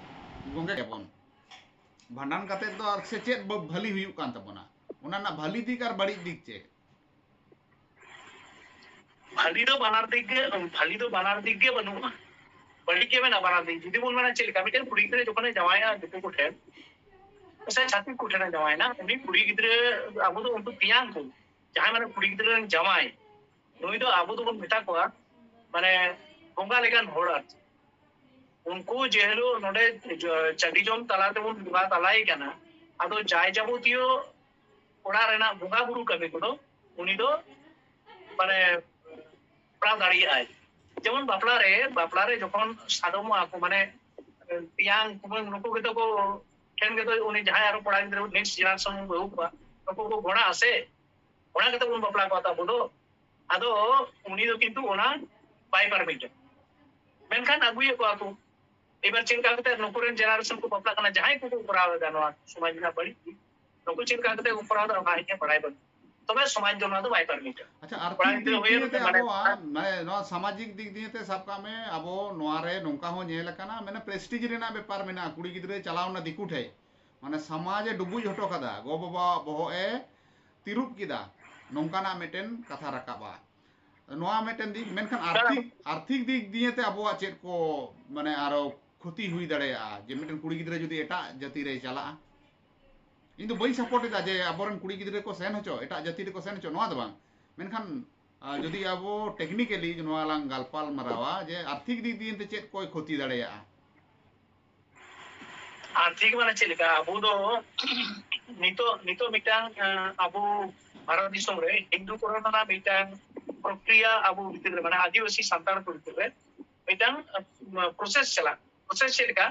ᱜᱚᱝᱠᱮ ᱵᱚᱱ ᱵᱷᱟᱸᱰᱟᱱ ᱠᱟᱛᱮ ᱫᱚ ᱟᱨ ᱥᱮ ᱪᱮᱫ ᱵᱷᱟᱹᱞᱤ ᱦᱩᱭᱩᱜ ᱠᱟᱱ ᱛᱟᱵᱚᱱᱟ? ᱚᱱᱟ ᱨᱮᱱᱟᱜ ᱵᱷᱟᱞᱤ ᱫᱤᱠ ᱟᱨ ᱵᱟᱹᱲᱤᱡ ᱫᱤᱠ ᱪᱮᱫ? ᱵᱷᱟᱹᱞᱤ ᱫᱚ ᱵᱟᱱᱟᱨ ᱫᱤᱠ ᱜᱮ, ᱵᱷᱟᱹᱞᱤ ᱫᱚ ᱵᱟᱱᱟᱨ ᱫᱤᱠ ᱜᱮ ᱵᱟᱹᱱᱩᱜᱼᱟ, ᱵᱟᱹᱲᱤᱡ ᱜᱮ ᱢᱮᱱᱟᱜᱼᱟ ᱵᱟᱱᱟᱨ ᱫᱤᱠ᱾ ᱡᱩᱫᱤ ᱵᱚᱱ ᱢᱮᱱᱟ ᱪᱮᱫ ᱞᱮᱠᱟ, ᱢᱤᱫᱴᱮᱱ ᱠᱩᱲᱤ ᱜᱤᱫᱽᱨᱟᱹ ᱡᱚᱠᱷᱚᱱᱮ ᱡᱟᱶᱟᱭᱟ ᱫᱤᱠᱩ ᱠᱚᱴᱷᱮᱱ, ᱥᱮ ᱪᱷᱟᱹᱛᱤᱠ ᱠᱚᱴᱷᱮᱱᱮ ᱡᱟᱶᱟᱭᱮᱱᱟ, ᱩᱱᱤ ᱠᱩᱲᱤ ᱜᱤᱫᱽᱨᱟᱹ, ᱟᱵᱚ ᱫᱚ ᱩᱱᱠᱩ ᱛᱮᱭᱟᱝ ᱠᱚ, ᱡᱟᱦᱟᱸᱭ ᱢᱟᱱᱮ ᱠᱩᱲᱤ ᱜᱤᱫᱽᱨᱟᱹ ᱨᱮᱱ ᱡᱟᱶᱟᱭ, ᱱᱩᱭ ᱫᱚ ᱟᱵᱚ ᱫᱚᱵᱚᱱ ᱢᱮᱛᱟ ᱠᱚᱣᱟ ᱢᱟᱱᱮ ᱵᱚᱸᱜᱟ ᱞᱮᱠᱟᱱ ᱦᱚᱲ ᱟᱨ ᱪᱮᱫ᱾ ᱩᱱᱠᱩ ᱡᱮ ᱦᱤᱞᱳᱜ ᱱᱚᱰᱮ ᱪᱟᱹᱰᱤ ᱡᱚᱢ ᱛᱟᱞᱟ ᱛᱮᱵᱚᱱ ᱵᱚᱸᱜᱟ ᱛᱟᱞᱟᱭᱮ ᱠᱟᱱᱟ, ᱟᱫᱚ ᱡᱟᱭ ᱡᱟᱵᱚᱛᱤᱭᱚ ᱚᱲᱟᱜ ᱨᱮᱱᱟᱜ ᱵᱚᱸᱜᱟ ᱵᱩᱨᱩ ᱠᱟᱹᱢᱤ ᱠᱚᱫᱚ ᱩᱱᱤ ᱫᱚ ᱢᱟᱱᱮ ᱠᱚᱨᱟᱣ ᱫᱟᱲᱮᱭᱟᱜᱼᱟᱭ᱾ ᱡᱮᱢᱚᱱ ᱵᱟᱯᱞᱟ ᱨᱮ, ᱵᱟᱯᱞᱟ ᱨᱮ ᱡᱚᱠᱷᱚᱱ ᱥᱟᱫᱚᱢᱚᱜᱼᱟ ᱠᱚ, ᱢᱟᱱᱮ ᱛᱮᱭᱟᱝ ᱠᱩᱢᱟᱹᱝ ᱱᱩᱠᱩ ᱜᱮᱛᱚ ᱠᱚ ᱴᱷᱮᱱ ᱜᱮᱛᱚ ᱩᱱᱤ ᱡᱟᱦᱟᱸᱭ ᱟᱨᱚ ᱠᱚᱲᱟ ᱜᱤᱫᱽᱨᱟᱹ next generation ᱵᱚᱱ ᱟᱹᱜᱩ ᱠᱚᱣᱟ, ᱱᱩᱠᱩ ᱠᱚ ᱜᱷᱚᱲᱟ ᱟᱥᱮ, ᱜᱷᱚᱲᱟ ᱠᱟᱛᱮ ᱵᱚᱱ ᱵᱟᱯᱞᱟ ᱠᱚᱣᱟ ᱛᱚ ᱟᱵᱚ ᱫᱚ᱾ ᱟᱫᱚ ᱩᱱᱤ ᱫᱚ ᱠᱤᱱᱛᱩ ᱚᱱᱟ ᱵᱟᱭ ᱯᱟᱨᱢᱤᱴᱟ᱾ ᱢᱮᱱᱠᱷᱟᱱ ᱟᱹᱜᱩᱭᱮᱫ ᱠᱚᱣᱟ ᱠᱚ᱾ ᱮᱵᱟᱨ ᱪᱮᱫ ᱞᱮᱠᱟ ᱠᱟᱛᱮ ᱱᱩᱠᱩ ᱨᱮᱱ generation ᱠᱚ ᱵᱟᱯᱞᱟᱜ ᱠᱟᱱᱟ, ᱡᱟᱦᱟᱸᱭ ᱠᱚᱠᱚ ᱠᱚᱨᱟᱣ ᱮᱫᱟ ᱱᱚᱣᱟ ᱥᱚᱢᱟᱡᱽ ᱨᱮᱱᱟᱜ ᱵᱟᱹᱲᱤᱡ ᱫᱤᱠ, ᱱᱩᱠᱩ ᱪᱮᱫ ᱞᱮᱠᱟ ᱠᱟᱛᱮ ᱠᱚ ᱠᱚᱨᱟᱣ ᱮᱫᱟ ᱚᱱᱟ ᱤᱧᱟᱹᱜ ᱵᱟᱲᱟᱭ ᱵᱟᱹᱱᱩᱜ᱾ ᱛᱚᱵᱮ ᱥᱚᱢᱟᱡᱽ ᱫᱚ ᱱᱚᱣᱟ ᱫᱚ ᱵᱟᱭ ᱯᱟᱨᱢᱤᱴᱟ᱾ ᱟᱪᱪᱷᱟ, ᱠᱚᱲᱟ ᱟᱨᱛᱷᱤᱠ ᱜᱤᱫᱽᱨᱟᱹ ᱫᱤᱠ ᱦᱩᱭᱮᱱ ᱫᱤᱭᱮ ᱛᱮ ᱠᱟᱛᱮ ᱢᱟᱱᱮ ᱟᱵᱚᱣᱟᱜ ᱢᱟᱱᱮ ᱱᱚᱣᱟ ᱥᱟᱢᱟᱡᱤᱠ ᱫᱤᱠ ᱫᱤᱭᱮ ᱛᱮ ᱥᱟᱵ ᱠᱟᱜ ᱢᱮ, ᱟᱵᱚ ᱱᱚᱣᱟ ᱨᱮ ᱱᱚᱝᱠᱟ ᱦᱚᱸ ᱧᱮᱞ ᱟᱠᱟᱱᱟ, ᱢᱟᱱᱮ prestige ᱨᱮᱱᱟᱜ ᱵᱮᱯᱟᱨ ᱢᱮᱱᱟᱜᱼᱟ᱾ ᱠᱩᱲᱤ ᱜᱤᱫᱽᱨᱟᱹᱭ ᱪᱟᱞᱟᱣ ᱮᱱᱟ ᱫᱤᱠᱩ ᱴᱷᱮᱡ, ᱢᱟᱱᱮ ᱥᱚᱢᱟᱡᱽ ᱮ ᱰᱩᱵᱩᱡ ᱦᱚᱴᱚ ᱠᱟᱫᱟ, ᱜᱚ ᱵᱟᱵᱟᱣᱟᱜ ᱵᱚᱦᱚᱜ ᱮ ᱛᱤᱨᱩᱵ ᱠᱮᱫᱟ, ᱱᱚᱝᱠᱟᱱᱟᱜ ᱢᱤᱫᱴᱮᱱ ᱠᱟᱛᱷᱟ ᱨᱟᱠᱟᱵᱼᱟ᱾ ᱱᱚᱣᱟ ᱢᱤᱫᱴᱮᱱ ᱫᱤᱠ, ᱢᱮᱱᱠᱷᱟᱱ ᱟᱨᱛᱷᱤᱠ ᱟᱨᱛᱷᱤᱠ ᱫᱤᱠ ᱫᱤᱭᱮ ᱛᱮ ᱟᱵᱚᱣᱟᱜ ᱪᱮᱫ ᱠᱚ ᱢᱟᱱᱮ ᱟᱨᱚ ᱠᱷᱚᱛᱤ ᱦᱩᱭ ᱫᱟᱲᱮᱭᱟᱜᱼᱟ, ᱡᱮ ᱢᱤᱫᱴᱮᱱ ᱠᱩᱲᱤ ᱜᱤᱫᱽᱨᱟᱹ ᱡᱩᱫᱤ ᱮᱴᱟᱜ ᱡᱟᱹᱛᱤ ᱨᱮᱭ ᱪᱟᱞᱟᱜᱼᱟ? ᱤᱧ ᱫᱚ ᱵᱟᱹᱧ support ᱮᱫᱟ ᱡᱮ ᱟᱵᱚᱨᱮᱱ ᱠᱩᱲᱤ ᱜᱤᱫᱽᱨᱟᱹ ᱠᱚ ᱥᱮᱱ ᱦᱚᱪᱚ, ᱮᱴᱟᱜ ᱡᱟᱹᱛᱤ ᱨᱮᱠᱚ ᱥᱮᱱ ᱦᱚᱪᱚ, ᱱᱚᱣᱟ ᱫᱚ ᱵᱟᱝ᱾ ᱢᱮᱱᱠᱷᱟᱱ ᱟᱨ ᱡᱩᱫᱤ ᱟᱵᱚ technically ᱱᱚᱣᱟ ᱞᱟᱝ ᱜᱟᱞᱯᱟᱞ ᱢᱟᱨᱟᱣᱟ ᱡᱮ ᱟᱨᱛᱷᱤᱠ ᱫᱤᱠ ᱫᱤᱭᱮ ᱛᱮ ᱪᱮᱫ ᱠᱚᱭ ᱠᱷᱚᱛᱤ ᱫᱟᱲᱮᱭᱟᱜᱼᱟ? ᱟᱨᱛᱷᱤᱠ ᱢᱟᱱᱮ ᱪᱮᱫ ᱞᱮᱠᱟ? ᱟᱵᱚ ᱫᱚ ᱱᱤᱛᱚᱜ, ᱱᱤᱛᱚᱜ ᱢᱤᱫᱴᱟᱝ, ᱟᱸ, ᱟᱵᱚ ᱵᱷᱟᱨᱚᱛ ᱫᱤᱥᱚᱢ ᱨᱮ ᱦᱤᱱᱫᱩ ᱠᱚᱨᱚᱱ ᱨᱮᱱᱟᱜ ᱢᱤᱫᱴᱟᱝ ᱯᱨᱚᱠᱨᱤᱭᱟ ᱟᱵᱚ ᱵᱷᱤᱛᱤᱨ ᱨᱮ, ᱢᱟᱱᱮ ᱟᱹᱫᱤᱵᱟᱹᱥᱤ ᱥᱟᱱᱛᱟᱲ ᱠᱚ ᱵᱷᱤᱛᱤᱨ ᱨᱮ ᱢᱤᱫᱴᱟᱝ, ᱟᱸ, process ᱪᱟᱞᱟᱜ᱾ Process ᱪᱮᱫ ᱞᱮᱠᱟ?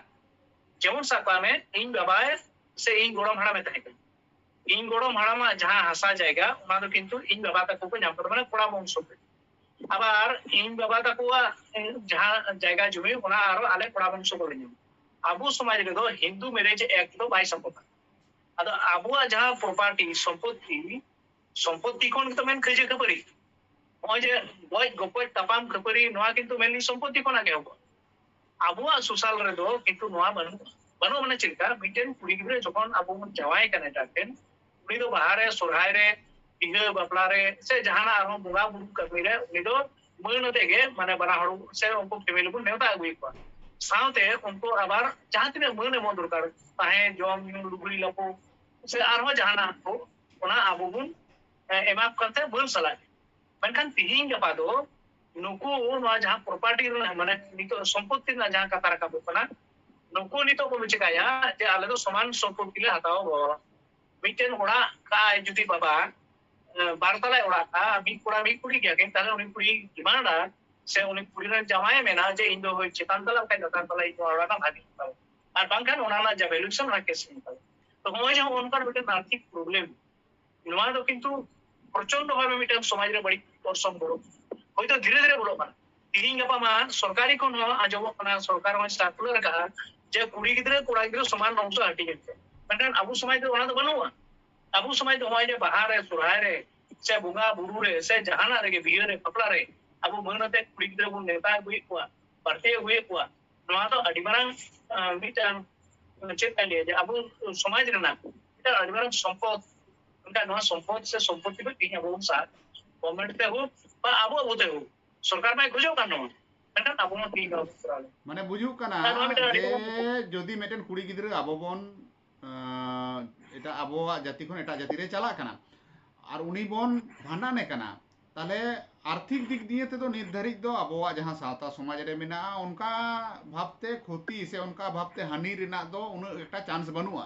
ᱡᱮᱢᱚᱱ ᱥᱟᱵ ᱠᱟᱜ ᱢᱮ, ᱤᱧ ᱵᱟᱵᱟᱭ ᱥᱮ ᱤᱧ ᱜᱚᱲᱚᱢ ᱦᱟᱲᱟᱢᱮ ᱛᱟᱦᱮᱸ ᱠᱟᱱᱟ᱾ ᱤᱧ ᱜᱚᱲᱚᱢ ᱦᱟᱲᱟᱢᱟᱜ ᱡᱟᱦᱟᱸ ᱦᱟᱥᱟ ᱡᱟᱭᱜᱟ, ᱚᱱᱟ ᱫᱚ ᱠᱤᱱᱛᱩ ᱤᱧ ᱵᱟᱵᱟ ᱛᱟᱠᱚ ᱠᱚ ᱧᱟᱢ ᱠᱟᱫᱟ, ᱢᱟᱱᱮ ᱠᱚᱲᱟ ᱵᱚᱝᱥᱚ ᱛᱮ᱾ ᱟᱵᱟᱨ ᱤᱧ ᱵᱟᱵᱟ ᱛᱟᱠᱚᱣᱟᱜ, ᱮ, ᱡᱟᱦᱟᱸ ᱡᱟᱭᱜᱟ ᱡᱚᱢᱤ, ᱚᱱᱟ ᱟᱨᱚ ᱟᱞᱮ ᱠᱚᱲᱟ ᱵᱚᱝᱥᱚ ᱠᱚᱞᱮ ᱧᱟᱢᱟ᱾ ᱟᱵᱚ ᱥᱚᱢᱟᱡᱽ ᱨᱮᱫᱚ ᱦᱤᱱᱫᱩ marriage act ᱫᱚ ᱵᱟᱭ ᱥᱟᱯᱳᱨᱴᱟ᱾ ᱟᱫᱚ ᱟᱵᱚᱣᱟᱜ ᱡᱟᱦᱟᱸ property, ᱥᱚᱢᱯᱚᱛᱛᱤ, ᱥᱚᱢᱯᱚᱛᱛᱤ ᱠᱷᱚᱱ ᱜᱮᱛᱚ ᱢᱮᱱ ᱠᱟᱹᱭᱡᱟᱹ ᱠᱷᱟᱹᱯᱟᱹᱨᱤ᱾ ᱱᱚᱜᱼᱚᱭ ᱡᱮ ᱜᱚᱡ ᱜᱚᱯᱚᱡ, ᱛᱟᱯᱟᱢ ᱠᱷᱟᱹᱯᱟᱹᱨᱤ, ᱱᱚᱣᱟ ᱠᱤᱱᱛᱩ mainly ᱥᱚᱢᱯᱚᱛᱛᱤ ᱠᱷᱚᱱᱟᱜ ᱜᱮ ᱮᱦᱚᱵᱚᱜᱼᱟ᱾ ᱟᱵᱚᱣᱟᱜ social ᱨᱮᱫᱚ ᱠᱤᱱᱛᱩ ᱱᱚᱣᱟ ᱵᱟᱹᱱᱩᱜᱼᱟ᱾ ᱵᱟᱹᱱᱩᱜᱼᱟ ᱢᱟᱱᱮ ᱪᱮᱫ ᱞᱮᱠᱟ? ᱢᱤᱫᱴᱮᱱ ᱠᱩᱲᱤ ᱜᱤᱫᱽᱨᱟᱹ ᱡᱚᱠᱷᱚᱱ ᱟᱵᱚ ᱵᱚᱱ ᱡᱟᱶᱟᱭ ᱠᱟᱱᱟ ᱮᱴᱟᱜ ᱴᱷᱮᱱ, ᱩᱱᱤ ᱫᱚ ᱵᱟᱦᱟ ᱨᱮ, ᱥᱚᱨᱦᱟᱭ ᱨᱮ, ᱵᱤᱦᱟᱹ ᱵᱟᱯᱞᱟ ᱨᱮ ᱥᱮ ᱡᱟᱦᱟᱱᱟᱜ ᱟᱨᱦᱚᱸ ᱵᱚᱸᱜᱟ ᱵᱩᱨᱩ ᱠᱟᱹᱢᱤ ᱨᱮ ᱩᱱᱤ ᱫᱚ ᱢᱟᱹᱱ ᱟᱛᱮ ᱜᱮ, ᱢᱟᱱᱮ, ᱵᱟᱱᱟ ᱦᱚᱲ ᱥᱮ ᱩᱱᱠᱩ ᱯᱷᱮᱢᱮᱞᱤ ᱵᱚᱱ ᱱᱮᱣᱛᱟ ᱟᱹᱜᱩᱭᱮᱫ ᱠᱚᱣᱟ᱾ ᱥᱟᱶᱛᱮ ᱩᱱᱠᱩ ᱟᱵᱟᱨ ᱡᱟᱦᱟᱸ ᱛᱤᱱᱟᱹᱜ ᱢᱟᱹᱱ ᱮᱢᱚᱜ ᱫᱚᱨᱠᱟᱨ, ᱛᱟᱦᱮᱸ, ᱡᱚᱢ ᱧᱩ, ᱞᱩᱜᱽᱲᱤ ᱞᱟᱯᱚ ᱥᱮ ᱟᱨᱦᱚᱸ ᱡᱟᱦᱟᱱᱟᱜ ᱠᱚ, ᱚᱱᱟ ᱟᱵᱚ ᱵᱚᱱ, ᱮ, ᱮᱢᱟ ᱠᱚ ᱠᱟᱱ ᱛᱟᱦᱮᱸ ᱢᱟᱹᱱ ᱥᱟᱞᱟᱜ᱾ ᱢᱮᱱᱠᱷᱟᱱ ᱛᱤᱦᱤᱧ ᱜᱟᱯᱟ ᱫᱚ ᱱᱩᱠᱩ ᱱᱚᱣᱟ ᱡᱟᱦᱟᱸ ᱯᱨᱚᱯᱟᱨᱴᱤ ᱨᱮᱱᱟᱜ, ᱢᱟᱱᱮ, ᱱᱤᱛᱚᱜ ᱥᱚᱢᱯᱚᱛᱛᱤ ᱨᱮᱱᱟᱜ ᱡᱟᱦᱟᱸ ᱠᱟᱛᱷᱟ ᱨᱟᱠᱟᱵᱚᱜ ᱠᱟᱱᱟ, ᱱᱩᱠᱩ ᱱᱤᱛᱚᱜ ᱠᱚ ᱪᱤᱠᱟᱹᱭᱟ ᱡᱮ ᱟᱞᱮ ᱫᱚ ᱥᱚᱢᱟᱱ ᱥᱚᱢᱯᱚᱛᱛᱤ ᱞᱮ ᱦᱟᱛᱟᱣᱟ ᱵᱟᱵᱟ᱾ ᱢᱤᱫᱴᱮᱱ ᱚᱲᱟᱜ ᱠᱟᱜᱼᱟᱭ ᱡᱩᱫᱤ ᱵᱟᱵᱟ, ᱮ, ᱵᱟᱨ ᱛᱟᱞᱟᱭ ᱚᱲᱟᱜ ᱠᱟᱜᱼᱟ, ᱢᱤᱫ ᱠᱚᱲᱟ ᱢᱤᱫ ᱠᱩᱲᱤ ᱜᱮᱭᱟ ᱠᱤᱱ, ᱛᱟᱦᱞᱮ ᱩᱱᱤ ᱠᱩᱲᱤ ᱰᱤᱢᱟᱱᱰᱟ ᱥᱮ ᱩᱱᱤ ᱠᱩᱲᱤ ᱨᱮᱱ ᱡᱟᱶᱟᱭᱮ ᱢᱮᱱᱟ ᱡᱮ ᱤᱧ ᱫᱚ ᱦᱳᱭ ᱪᱮᱛᱟᱱ ᱛᱟᱞᱟ ᱵᱟᱠᱷᱟᱡ ᱞᱟᱛᱟᱨ ᱛᱟᱞᱟ ᱤᱧ ᱱᱚᱣᱟ ᱚᱲᱟᱜ ᱨᱮᱱᱟᱜ ᱵᱷᱟᱜᱤᱧ ᱦᱟᱛᱟᱣᱟ, ᱟᱨ ᱵᱟᱝᱠᱷᱟᱱ ᱚᱱᱟ ᱨᱮᱱᱟᱜ ᱡᱟ ᱵᱷᱮᱞᱩᱭᱮᱥᱚᱱ ᱚᱱᱟ ᱠᱮᱥ ᱤᱧ ᱦᱟᱛᱟᱣᱟ᱾ ᱛᱚ ᱱᱚᱜᱼᱚᱭ ᱡᱮ ᱱᱚᱜᱼᱚ ᱱᱚᱝᱠᱟᱱ ᱢᱤᱫᱴᱮᱱ ᱟᱨᱛᱷᱤᱠ ᱯᱨᱚᱵᱞᱮᱢ, ᱱᱚᱣᱟ ᱫᱚ ᱠᱤᱱᱛᱩ ᱯᱨᱚᱪᱚᱱᱰ ᱵᱷᱟᱵᱮ ᱢᱤᱫᱴᱟᱝ ᱥᱚᱢᱟᱡᱽ ᱨᱮ ᱵᱟᱹᱲᱤᱡ ᱚᱨᱥᱚᱝ ᱵᱚᱞᱚ᱾ ᱦᱚᱭᱛᱳ ᱫᱷᱤᱨᱮ ᱫᱷᱤᱨᱮ ᱵᱚᱞᱚᱜ ᱠᱟᱱᱟ᱾ ᱛᱤᱦᱤᱧ ᱜᱟᱯᱟ ᱢᱟ ᱥᱚᱨᱠᱟᱨᱤ ᱠᱷᱚᱱ ᱦᱚᱸ ᱟᱸᱡᱚᱢᱚᱜ ᱠᱟᱱᱟ, ᱥᱚᱨᱠᱟᱨ ᱦᱚᱸᱭ ᱥᱟᱨᱠᱩᱞᱟᱨ ᱟᱠᱟᱫᱼᱟ ᱡᱮ ᱠᱩᱲᱤ ᱜᱤᱫᱽᱨᱟᱹ ᱠᱚᱲᱟ ᱜᱤᱫᱽᱨᱟᱹ ᱥᱚᱢᱟᱱ ᱚᱝᱥᱚ ᱦᱟᱹᱴᱤᱧ ᱯᱮ᱾ ᱢᱮᱱᱠᱷᱟᱱ ᱟᱵᱚ ᱥᱚᱢᱟᱡᱽ ᱫᱚ ᱚᱱᱟ ᱫᱚ ᱵᱟᱹᱱᱩᱜᱼᱟ᱾ ᱟᱵᱚ ᱥᱚᱢᱟᱡᱽ ᱫᱚ ᱱᱚᱜᱼᱚᱭ ᱡᱮ ᱵᱟᱦᱟ ᱨᱮ, ᱥᱚᱨᱦᱟᱭ ᱨᱮ, ᱥᱮ ᱵᱚᱸᱜᱟ ᱵᱩᱨᱩ ᱨᱮ, ᱥᱮ ᱡᱟᱦᱟᱱᱟᱜ ᱨᱮᱜᱮ, ᱵᱤᱦᱟᱹ ᱨᱮ, ᱵᱟᱯᱞᱟ ᱨᱮ, ᱟᱵᱚ ᱢᱟᱹᱱ ᱟᱛᱮ ᱠᱩᱲᱤ ᱜᱤᱫᱽᱨᱟᱹ ᱵᱚᱱ ᱱᱮᱣᱛᱟ ᱟᱹᱜᱩᱭᱮᱫ ᱠᱚᱣᱟ, ᱵᱟᱹᱲᱛᱤ ᱟᱹᱜᱩᱭᱮᱫ ᱠᱚᱣᱟ᱾ ᱱᱚᱣᱟ ᱫᱚ ᱟᱹᱰᱤ ᱢᱟᱨᱟᱝ, ᱟᱸ, ᱢᱤᱫᱴᱟᱝ, ᱪᱮᱫ ᱠᱟᱧ ᱞᱟᱹᱭᱟ, ᱡᱮ ᱟᱵᱚ ᱥᱚᱢᱟᱡᱽ ᱨᱮᱱᱟᱜ ᱢᱤᱫᱴᱟᱝ ᱟᱹᱰᱤ ᱢᱟᱨᱟᱝ ᱥᱚᱢᱯᱚᱫ᱾ ᱢᱮᱱᱠᱷᱟᱱ ᱱᱚᱣᱟ ᱥᱚᱢᱯᱚᱫ ᱥᱮ ᱥᱚᱢᱯᱚᱛᱛᱤ ᱫᱚ ᱛᱮᱦᱤᱧ ᱟᱵᱚ ᱵᱚᱱ ᱥᱟᱵ, ᱜᱚᱵᱷᱢᱮᱱᱴ ᱛᱮ ᱦᱳᱠ ᱵᱟ ᱟᱵᱚ ᱟᱵᱚ ᱛᱮ ᱦᱳᱠ, ᱥᱚᱨᱠᱟᱨ ᱢᱟᱭ ᱠᱷᱚᱡᱚᱜ ᱠᱟᱱ ᱱᱚᱣᱟ, ᱢᱮᱱᱠᱷᱟᱱ ᱟᱵᱚ ᱦᱚᱸ ᱛᱮᱦᱤᱧ ᱵᱟᱵᱚᱱ ᱠᱚᱨᱟᱣ ᱮᱫᱟ᱾ ᱢᱟᱱᱮ ᱵᱩᱡᱷᱩᱜ ᱠᱟᱱᱟ ᱟᱨ ᱱᱚᱣᱟ ᱢᱤᱫᱴᱟᱝ ᱟᱹᱰᱤ ᱡᱮ ᱢᱟᱨᱟᱝ ᱡᱩᱫᱤ ᱢᱤᱫᱴᱮᱱ ᱠᱩᱲᱤ ᱜᱤᱫᱽᱨᱟᱹ ᱟᱵᱚ ᱵᱚᱱ, ᱟᱸ, ᱮᱴᱟᱜ ᱟᱵᱚᱣᱟᱜ ᱡᱟᱹᱛᱤ ᱠᱷᱚᱱ ᱮᱴᱟᱜ ᱡᱟᱹᱛᱤ ᱨᱮ ᱪᱟᱞᱟᱜ ᱠᱟᱱᱟ ᱟᱨ ᱩᱱᱤ ᱵᱚᱱ ᱵᱷᱟᱸᱰᱟᱱᱮ ᱠᱟᱱᱟ, ᱛᱟᱦᱞᱮ ᱟᱨᱛᱷᱤᱠ ᱫᱤᱠ ᱫᱤᱭᱮ ᱛᱮᱫᱚ ᱱᱤᱛ ᱫᱷᱟᱹᱨᱤᱡ ᱫᱚ ᱟᱵᱚᱣᱟᱜ ᱡᱟᱦᱟᱸ ᱥᱟᱶᱛᱟ ᱥᱚᱢᱟᱡᱽ ᱨᱮ ᱢᱮᱱᱟᱜᱼᱟ, ᱚᱱᱠᱟ ᱵᱷᱟᱵᱽᱛᱮ ᱠᱷᱚᱛᱤ ᱥᱮ ᱚᱱᱠᱟ ᱵᱷᱟᱵᱽᱛᱮ ᱦᱟᱹᱱᱤ ᱨᱮᱱᱟᱜ ᱫᱚ ᱩᱱᱟᱹᱜ ᱮᱠᱴᱟ ᱪᱟᱱᱥ ᱵᱟᱹᱱᱩᱜᱼᱟ᱾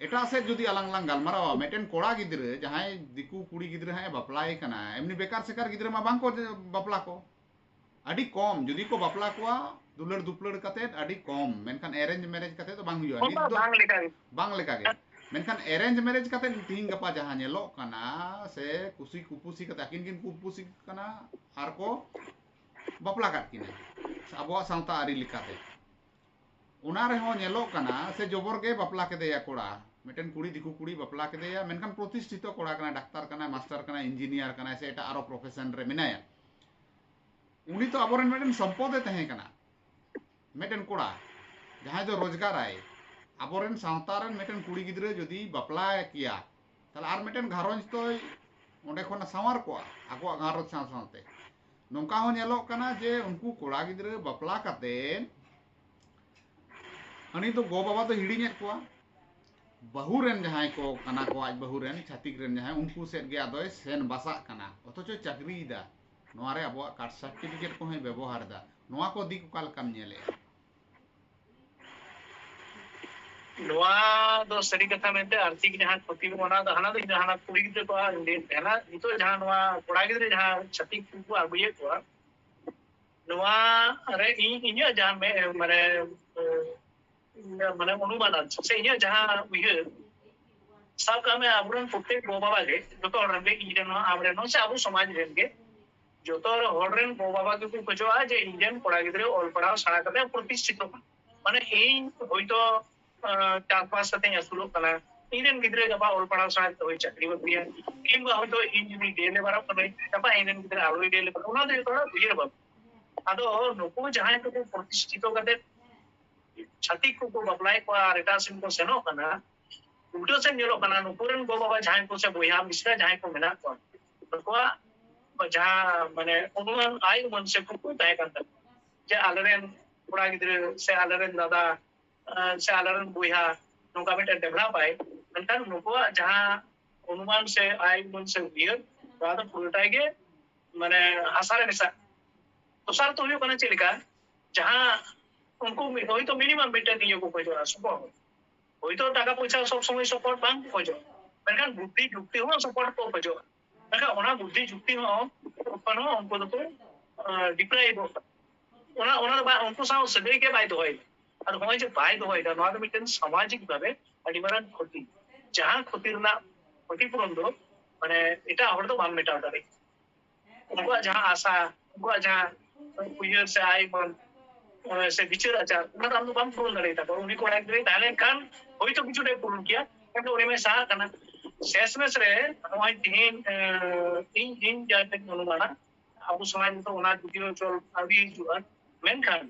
ᱮᱴᱟᱜ ᱥᱮᱫ ᱡᱩᱫᱤ ᱟᱞᱟᱝ ᱞᱟᱝ ᱜᱟᱞᱢᱟᱨᱟᱣᱟ, ᱢᱤᱫᱴᱮᱱ ᱠᱚᱲᱟ ᱜᱤᱫᱽᱨᱟᱹ ᱡᱟᱦᱟᱸᱭ ᱫᱤᱠᱩ ᱠᱩᱲᱤ ᱜᱤᱫᱽᱨᱟᱹ ᱦᱟᱸᱜ ᱮ ᱵᱟᱯᱞᱟᱭᱮ ᱠᱟᱱᱟ, ᱮᱢᱱᱤ ᱵᱮᱠᱟᱨ ᱥᱮᱠᱟᱨ ᱜᱤᱫᱽᱨᱟᱹ ᱢᱟ ᱵᱟᱝ ᱠᱚ ᱵᱟᱯᱞᱟ ᱠᱚ, ᱟᱹᱰᱤ ᱠᱚᱢ ᱡᱩᱫᱤ ᱠᱚ ᱵᱟᱯᱞᱟ ᱠᱚᱣᱟ ᱫᱩᱞᱟᱹᱲ ᱫᱩᱯᱞᱟᱹᱲ ᱠᱟᱛᱮᱫ, ᱟᱹᱰᱤ ᱠᱚᱢ᱾ ᱢᱮᱱᱠᱷᱟᱱ ᱮᱨᱮᱧᱡᱽ ᱢᱮᱨᱮᱡᱽ ᱠᱟᱛᱮᱫ ᱫᱚ ᱵᱟᱝ ᱦᱩᱭᱩᱜᱼᱟ᱾ ᱱᱤᱛ ᱫᱚ ᱵᱟᱝ ᱞᱮᱠᱟ ᱜᱮ᱾ ᱵᱟᱝ ᱞᱮᱠᱟ ᱜᱮ᱾ ᱢᱮᱱᱠᱷᱟᱱ ᱮᱨᱮᱧᱡᱽ ᱢᱮᱨᱮᱡᱽ ᱠᱟᱛᱮᱫ ᱛᱤᱦᱤᱧ ᱜᱟᱯᱟ ᱡᱟᱦᱟᱸ ᱧᱮᱞᱚᱜ ᱠᱟᱱᱟ, ᱥᱮ ᱠᱩᱥᱤ ᱠᱩᱯᱩᱥᱤ ᱠᱟᱛᱮ ᱟᱹᱠᱤᱱ ᱠᱤᱱ ᱠᱩᱯᱩᱥᱤ ᱠᱟᱱᱟ ᱟᱨ ᱠᱚ ᱵᱟᱯᱞᱟ ᱠᱟᱫ ᱠᱤᱱᱟ ᱟᱵᱚᱣᱟᱜ ᱥᱟᱶᱛᱟ ᱟᱹᱨᱤ ᱞᱮᱠᱟᱛᱮ, ᱚᱱᱟ ᱨᱮᱦᱚᱸ ᱧᱮᱞᱚᱜ ᱠᱟᱱᱟ ᱥᱮ ᱡᱚᱵᱚᱨ ᱜᱮ ᱵᱟᱯᱞᱟ ᱠᱮᱫᱮᱭᱟ ᱠᱚᱲᱟ, ᱢᱤᱫᱴᱮᱱ ᱠᱩᱲᱤ ᱫᱤᱠᱩ ᱠᱩᱲᱤ ᱵᱟᱯᱞᱟ ᱠᱮᱫᱮᱭᱟ, ᱢᱮᱱᱠᱷᱟᱱ ᱯᱨᱚᱛᱤᱥᱴᱷᱤᱛᱚ ᱠᱚᱲᱟ ᱠᱟᱱᱟᱭ, ᱰᱟᱠᱛᱟᱨ ᱠᱟᱱᱟᱭ, ᱢᱟᱥᱴᱟᱨ ᱠᱟᱱᱟᱭ, ᱤᱧᱡᱤᱱᱤᱭᱟᱨ ᱠᱟᱱᱟᱭ, ᱥᱮ ᱮᱴᱟᱜ ᱟᱨᱚ ᱯᱨᱚᱯᱷᱮᱥᱚᱱ ᱨᱮ ᱢᱮᱱᱟᱭᱟ᱾ ᱩᱱᱤ ᱛᱚ ᱟᱵᱚᱨᱮᱱ ᱢᱤᱫᱴᱮᱱ ᱥᱚᱢᱯᱚᱫ ᱮ ᱛᱟᱦᱮᱸ ᱠᱟᱱᱟ, ᱢᱤᱫᱴᱮᱱ ᱠᱚᱲᱟ ᱡᱟᱦᱟᱸᱭ ᱫᱚ ᱨᱳᱡᱽᱜᱟᱨᱟᱭ, ᱟᱵᱚᱨᱮᱱ ᱥᱟᱶᱛᱟ ᱨᱮᱱ ᱢᱤᱫᱴᱮᱱ ᱠᱩᱲᱤ ᱜᱤᱫᱽᱨᱟᱹ ᱡᱩᱫᱤ ᱵᱟᱯᱞᱟ ᱠᱮᱭᱟ, ᱛᱟᱦᱞᱮ ᱟᱨ ᱢᱤᱫᱴᱮᱱ ᱜᱷᱟᱨᱚᱸᱡᱽ ᱛᱚᱭ ᱚᱸᱰᱮ ᱠᱷᱚᱱ ᱥᱟᱶᱟᱨ ᱠᱚᱜᱼᱟ, ᱟᱠᱚᱣᱟᱜ ᱜᱷᱟᱨᱚᱸᱡᱽ ᱥᱟᱶ ᱥᱟᱶᱛᱮ᱾ ᱱᱚᱝᱠᱟ ᱦᱚᱸ ᱧᱮᱞᱚᱜ ᱠᱟᱱᱟ ᱡᱮ ᱩᱱᱠᱩ ᱠᱚᱲᱟ ᱜᱤᱫᱽᱨᱟᱹ ᱵᱟᱯᱞᱟ ᱠᱟᱛᱮ ᱩᱱᱤ ᱫᱚ ᱜᱚ ᱵᱟᱵᱟ ᱫᱚ ᱦᱤᱲᱤᱧᱮᱫ ᱠᱚᱣᱟ, ᱵᱟᱹᱦᱩ ᱨᱮᱱ ᱡᱟᱦᱟᱸᱭ ᱠᱚ ᱠᱟᱱᱟ ᱠᱚ, ᱟᱡ ᱵᱟᱹᱦᱩ ᱨᱮᱱ ᱪᱷᱟᱹᱛᱤᱠ ᱨᱮᱱ ᱡᱟᱦᱟᱸᱭ, ᱩᱱᱠᱩ ᱥᱮᱫ ᱜᱮ ᱟᱫᱚᱭ ᱥᱮᱱ ᱵᱟᱥᱟᱜ ᱠᱟᱱᱟ, ᱚᱛᱷᱚᱪᱚᱭ ᱪᱟᱹᱠᱨᱤᱭᱮᱫᱟ᱾ ᱱᱚᱣᱟ ᱨᱮ ᱟᱵᱚᱣᱟᱜ ᱠᱟᱥᱴ ᱥᱟᱨᱴᱤᱯᱷᱤᱠᱮᱴ ᱠᱚᱦᱚᱸᱭ ᱵᱮᱵᱚᱦᱟᱨ ᱮᱫᱟ᱾ ᱱᱚᱣᱟ ᱠᱚ ᱫᱤᱠ ᱚᱠᱟ ᱞᱮᱠᱟᱢ ᱧᱮᱞᱮᱫᱼᱟ? ᱱᱚᱣᱟ ᱫᱚ ᱥᱟᱹᱨᱤ ᱠᱟᱛᱷᱟ ᱢᱮᱱᱛᱮ ᱟᱨᱛᱷᱤᱠ ᱡᱟᱦᱟᱸ ᱠᱷᱚᱛᱤ, ᱚᱱᱟ ᱫᱚ ᱦᱟᱱᱟ ᱫᱚ ᱤᱧ ᱫᱚ ᱦᱟᱱᱟ ᱠᱩᱲᱤ ᱜᱤᱫᱽᱨᱟᱹ ᱠᱚᱣᱟᱜ ᱤᱧ ᱞᱟᱹᱭᱮᱫ ᱛᱟᱦᱮᱱᱟ᱾ ᱱᱤᱛᱚᱜ ᱡᱟᱦᱟᱸ ᱱᱚᱣᱟ ᱠᱚᱲᱟ ᱜᱤᱫᱽᱨᱟᱹ ᱡᱟᱦᱟᱸ ᱪᱷᱟᱹᱛᱤᱠ ᱠᱚᱠᱚ ᱟᱹᱜᱩᱭᱮᱫ ᱠᱚᱣᱟ, ᱱᱚᱣᱟ ᱨᱮ ᱤᱧ, ᱤᱧᱟᱹᱜ ᱡᱟᱦᱟᱸ ᱢᱮ-, ᱢᱟᱱᱮ, ᱢᱟᱱᱮ ᱚᱱᱩᱢᱟᱱ ᱟᱨ ᱪᱮᱫ, ᱥᱮ ᱤᱧᱟᱹᱜ ᱡᱟᱦᱟᱸ ᱩᱭᱦᱟᱹᱨ, ᱥᱟᱵ ᱠᱟᱜ ᱢᱮ ᱟᱵᱚᱨᱮᱱ ᱯᱨᱚᱛᱮᱠ ᱜᱚ ᱵᱟᱵᱟ ᱜᱮ, ᱡᱚᱛᱚ ᱦᱚᱲ ᱨᱮᱱ ᱜᱮ, ᱤᱧ ᱨᱮᱱ ᱦᱚᱸ, ᱟᱢ ᱨᱮᱱ ᱦᱚᱸ, ᱥᱮ ᱟᱵᱚ ᱥᱚᱢᱟᱡᱽ ᱨᱮᱱ ᱜᱮ, ᱡᱚᱛᱚ ᱦᱚᱲ ᱨᱮᱱ ᱜᱚ ᱵᱟᱵᱟ ᱜᱮᱠᱚ ᱠᱷᱚᱡᱚᱜᱼᱟ ᱡᱮ ᱤᱧ ᱨᱮᱱ ᱠᱚᱲᱟ ᱜᱤᱫᱽᱨᱟᱹ ᱚᱞ ᱯᱟᱲᱦᱟᱣ ᱥᱮᱬᱟ ᱠᱟᱛᱮ ᱯᱨᱚᱛᱤᱥᱴᱷᱤᱛᱚᱜ ᱢᱟ᱾ ᱢᱟᱱᱮ ᱤᱧ ᱦᱚᱭᱛᱚ, ᱟᱸ, ᱪᱟᱥᱵᱟᱥ ᱠᱟᱛᱮᱧ ᱟᱹᱥᱩᱞᱚᱜ ᱠᱟᱱᱟ, ᱤᱧ ᱨᱮᱱ ᱜᱤᱫᱽᱨᱟᱹ ᱜᱟᱯᱟ ᱚᱞ ᱯᱟᱲᱦᱟᱣ ᱥᱮᱬᱟ ᱠᱟᱛᱮ ᱦᱚᱭ ᱪᱟᱹᱠᱨᱤ ᱵᱟᱹᱠᱨᱤᱭᱟ, ᱠᱤᱝᱵᱟ ᱦᱚᱭᱛᱚ ᱤᱧ ᱡᱩᱫᱤ ᱰᱮ ᱞᱮᱵᱟᱨᱚᱜ ᱠᱟᱹᱱᱟᱹᱧ, ᱜᱟᱯᱟ ᱤᱧ ᱨᱮᱱ ᱜᱤᱫᱽᱨᱟᱹ ᱟᱞᱚᱭ ᱰᱮ ᱞᱮᱵᱟᱨᱚᱜ, ᱚᱱᱟ ᱫᱚ ᱡᱚᱛᱚ ᱦᱚᱲᱟᱜ ᱩᱭᱦᱟᱹᱨ ᱵᱷᱟᱵᱽᱱᱟ᱾ ᱟᱫᱚ ᱱᱩᱠᱩ ᱡᱟᱦᱟᱸᱭ ᱠᱚᱠᱚ ᱯᱨᱚᱛᱤᱥᱴᱷᱤᱛᱚ ᱠᱟᱛᱮ ᱪᱷᱟᱹᱛᱤᱠ ᱠᱚᱠᱚ ᱵᱟᱯᱞᱟᱭᱮᱫ ᱠᱚᱣᱟ ᱟᱨ ᱮᱴᱟᱜ ᱥᱮᱱ ᱠᱚ ᱥᱮᱱᱚᱜ ᱠᱟᱱᱟ, ᱩᱞᱴᱟᱹ ᱥᱮᱱ ᱧᱮᱞᱚᱜ ᱠᱟᱱᱟ, ᱱᱩᱠᱩ ᱨᱮᱱ ᱜᱚ ᱵᱟᱵᱟ ᱡᱟᱦᱟᱸᱭ ᱠᱚ ᱥᱮ ᱵᱚᱭᱦᱟ ᱢᱤᱥᱨᱟ ᱡᱟᱦᱟᱸᱭ ᱠᱚ ᱢᱮᱱᱟᱜ ᱠᱚᱣᱟ, ᱱᱩᱠᱩᱣᱟᱜ ᱡᱟᱦᱟᱸ ᱢᱟᱱᱮ ᱚᱱᱩᱢᱟᱱ ᱟᱭ ᱩᱢᱟᱹᱱ ᱥᱮ ᱠᱩᱠᱢᱩ ᱛᱟᱦᱮᱸ ᱠᱟᱱ ᱛᱟᱠᱚᱣᱟ ᱡᱮ ᱟᱞᱮᱨᱮᱱ ᱠᱚᱲᱟ ᱜᱤᱫᱽᱨᱟᱹ ᱥᱮ ᱟᱞᱮᱨᱮᱱ ᱫᱟᱫᱟ, ᱟᱸ, ᱥᱮ ᱟᱞᱮᱨᱮᱱ ᱵᱚᱭᱦᱟ ᱱᱚᱝᱠᱟ ᱢᱤᱫᱴᱮᱱ develop ᱟᱭ, ᱢᱮᱱᱠᱷᱟᱱ ᱱᱩᱠᱩᱣᱟᱜ ᱡᱟᱦᱟᱸ ᱚᱱᱩᱢᱟᱱ ᱥᱮ ᱟᱭ ᱩᱢᱟᱹᱱ ᱥᱮ ᱩᱭᱦᱟᱹᱨ, ᱱᱚᱣᱟ ᱫᱚ ᱯᱩᱨᱟᱹᱴᱟᱭ ᱜᱮ ᱢᱟᱱᱮ ᱦᱟᱥᱟ ᱨᱮ ᱢᱮᱥᱟᱜ᱾ ᱫᱚᱥᱟᱨ ᱫᱚ ᱦᱩᱭᱩᱜ ᱠᱟᱱᱟ ᱪᱮᱫ ᱞᱮᱠᱟ, ᱡᱟᱦᱟᱸ ᱩᱱᱠᱩ ᱢᱤ-, ᱦᱳᱭᱛᱳ minimum ᱢᱤᱫᱴᱮᱱ ᱤᱭᱟᱹ ᱠᱚ ᱠᱷᱚᱡᱚᱜᱼᱟ, support᱾ ᱦᱳᱭᱛᱳ ᱴᱟᱠᱟ ᱯᱚᱭᱥᱟ ᱥᱚᱵ ᱥᱚᱢᱚᱭ support ᱵᱟᱝ ᱠᱚ ᱠᱷᱚᱡᱚᱜᱼᱟ, ᱢᱮᱱᱠᱷᱟᱱ ᱵᱩᱫᱽᱫᱷᱤ ᱡᱩᱠᱛᱤ ᱦᱚᱸ support ᱠᱚ ᱠᱷᱚᱡᱚᱜᱼᱟ᱾ ᱢᱮᱱᱠᱷᱟᱱ ᱚᱱᱟ ᱵᱩᱫᱽᱫᱷᱤ ᱡᱩᱠᱛᱤ ᱦᱚᱸ ᱩᱱᱠᱩ ᱫᱚᱠᱚ, ᱟᱸ, deprive ᱚᱜ ᱠᱟᱱᱟ᱾ ᱚᱱᱟ, ᱚᱱᱟ ᱫᱚ ᱵᱟᱭ, ᱩᱱᱠᱩ ᱥᱟᱶ ᱥᱟᱹᱜᱟᱹᱭ ᱜᱮ ᱵᱟᱭ ᱫᱚᱦᱚᱭᱮᱫᱟ᱾ ᱟᱨ ᱱᱚᱜᱼᱚᱭ ᱡᱮ ᱵᱟᱭ ᱫᱚᱦᱚᱭᱮᱫᱟ, ᱱᱚᱣᱟ ᱫᱚ ᱢᱤᱫᱴᱮᱱ ᱥᱟᱢᱟᱡᱤᱠ ᱵᱷᱟᱵᱮ ᱟᱹᱰᱤ ᱢᱟᱨᱟᱝ ᱠᱷᱚᱛᱤ᱾ ᱡᱟᱦᱟᱸ ᱠᱷᱚᱛᱤ ᱨᱮᱱᱟᱜ ᱠᱷᱚᱛᱤ ᱯᱩᱨᱚᱱ ᱫᱚ ᱢᱟᱱᱮ ᱮᱴᱟᱜ ᱦᱚᱲ ᱫᱚ ᱵᱟᱢ ᱢᱮᱴᱟᱣ ᱫᱟᱲᱮᱭᱟᱜᱼᱟ᱾ ᱩᱱᱠᱩᱣᱟᱜ ᱡᱟᱦᱟᱸ ᱟᱥᱟ, ᱩᱱᱠᱩᱣᱟᱜ ᱡᱟᱦᱟᱸ ᱩᱭᱦᱟᱹᱨ ᱥᱮ ᱟᱭ ᱩᱢᱟᱹᱱ, ᱮ, ᱥᱮ ᱵᱤᱪᱟᱹᱨ ᱟᱪᱟᱨ, ᱚᱱᱟ ᱫᱚ ᱟᱢ ᱫᱚ ᱵᱟᱢ ᱯᱩᱨᱚᱱ ᱫᱟᱲᱮᱭᱟᱛᱟ ᱠᱚᱣᱟ᱾ ᱩᱱᱤ ᱠᱚᱲᱟ ᱜᱤᱫᱽᱨᱟᱹᱭ ᱛᱟᱦᱮᱸ ᱞᱮᱱᱠᱷᱟᱱ ᱦᱳᱭᱛᱳ ᱠᱤᱪᱷᱩᱴᱟᱭ ᱯᱩᱨᱚᱱ ᱠᱮᱭᱟ, ᱢᱮᱱᱠᱷᱟᱱ ᱩᱱᱤ ᱢᱟᱭ ᱥᱟᱦᱟᱜ ᱠᱟᱱᱟ᱾ ᱥᱮᱥ ᱢᱮᱥ ᱨᱮ ᱱᱚᱜᱼᱚᱭ ᱛᱮᱦᱮᱧ, ᱮ, ᱤᱧ, ᱤᱧ ᱡᱟᱦᱟᱸ ᱞᱮᱠᱟᱧ ᱚᱱᱩᱢᱟᱱᱟ, ᱟᱵᱚ ᱥᱚᱢᱟᱡᱽ ᱨᱮᱫᱚ ᱚᱱᱟ ᱡᱩᱫᱤᱭᱳ ᱪᱚᱞ ᱟᱹᱣᱨᱤ ᱦᱤᱡᱩᱜᱼᱟ, ᱢᱮᱱᱠᱷᱟᱱ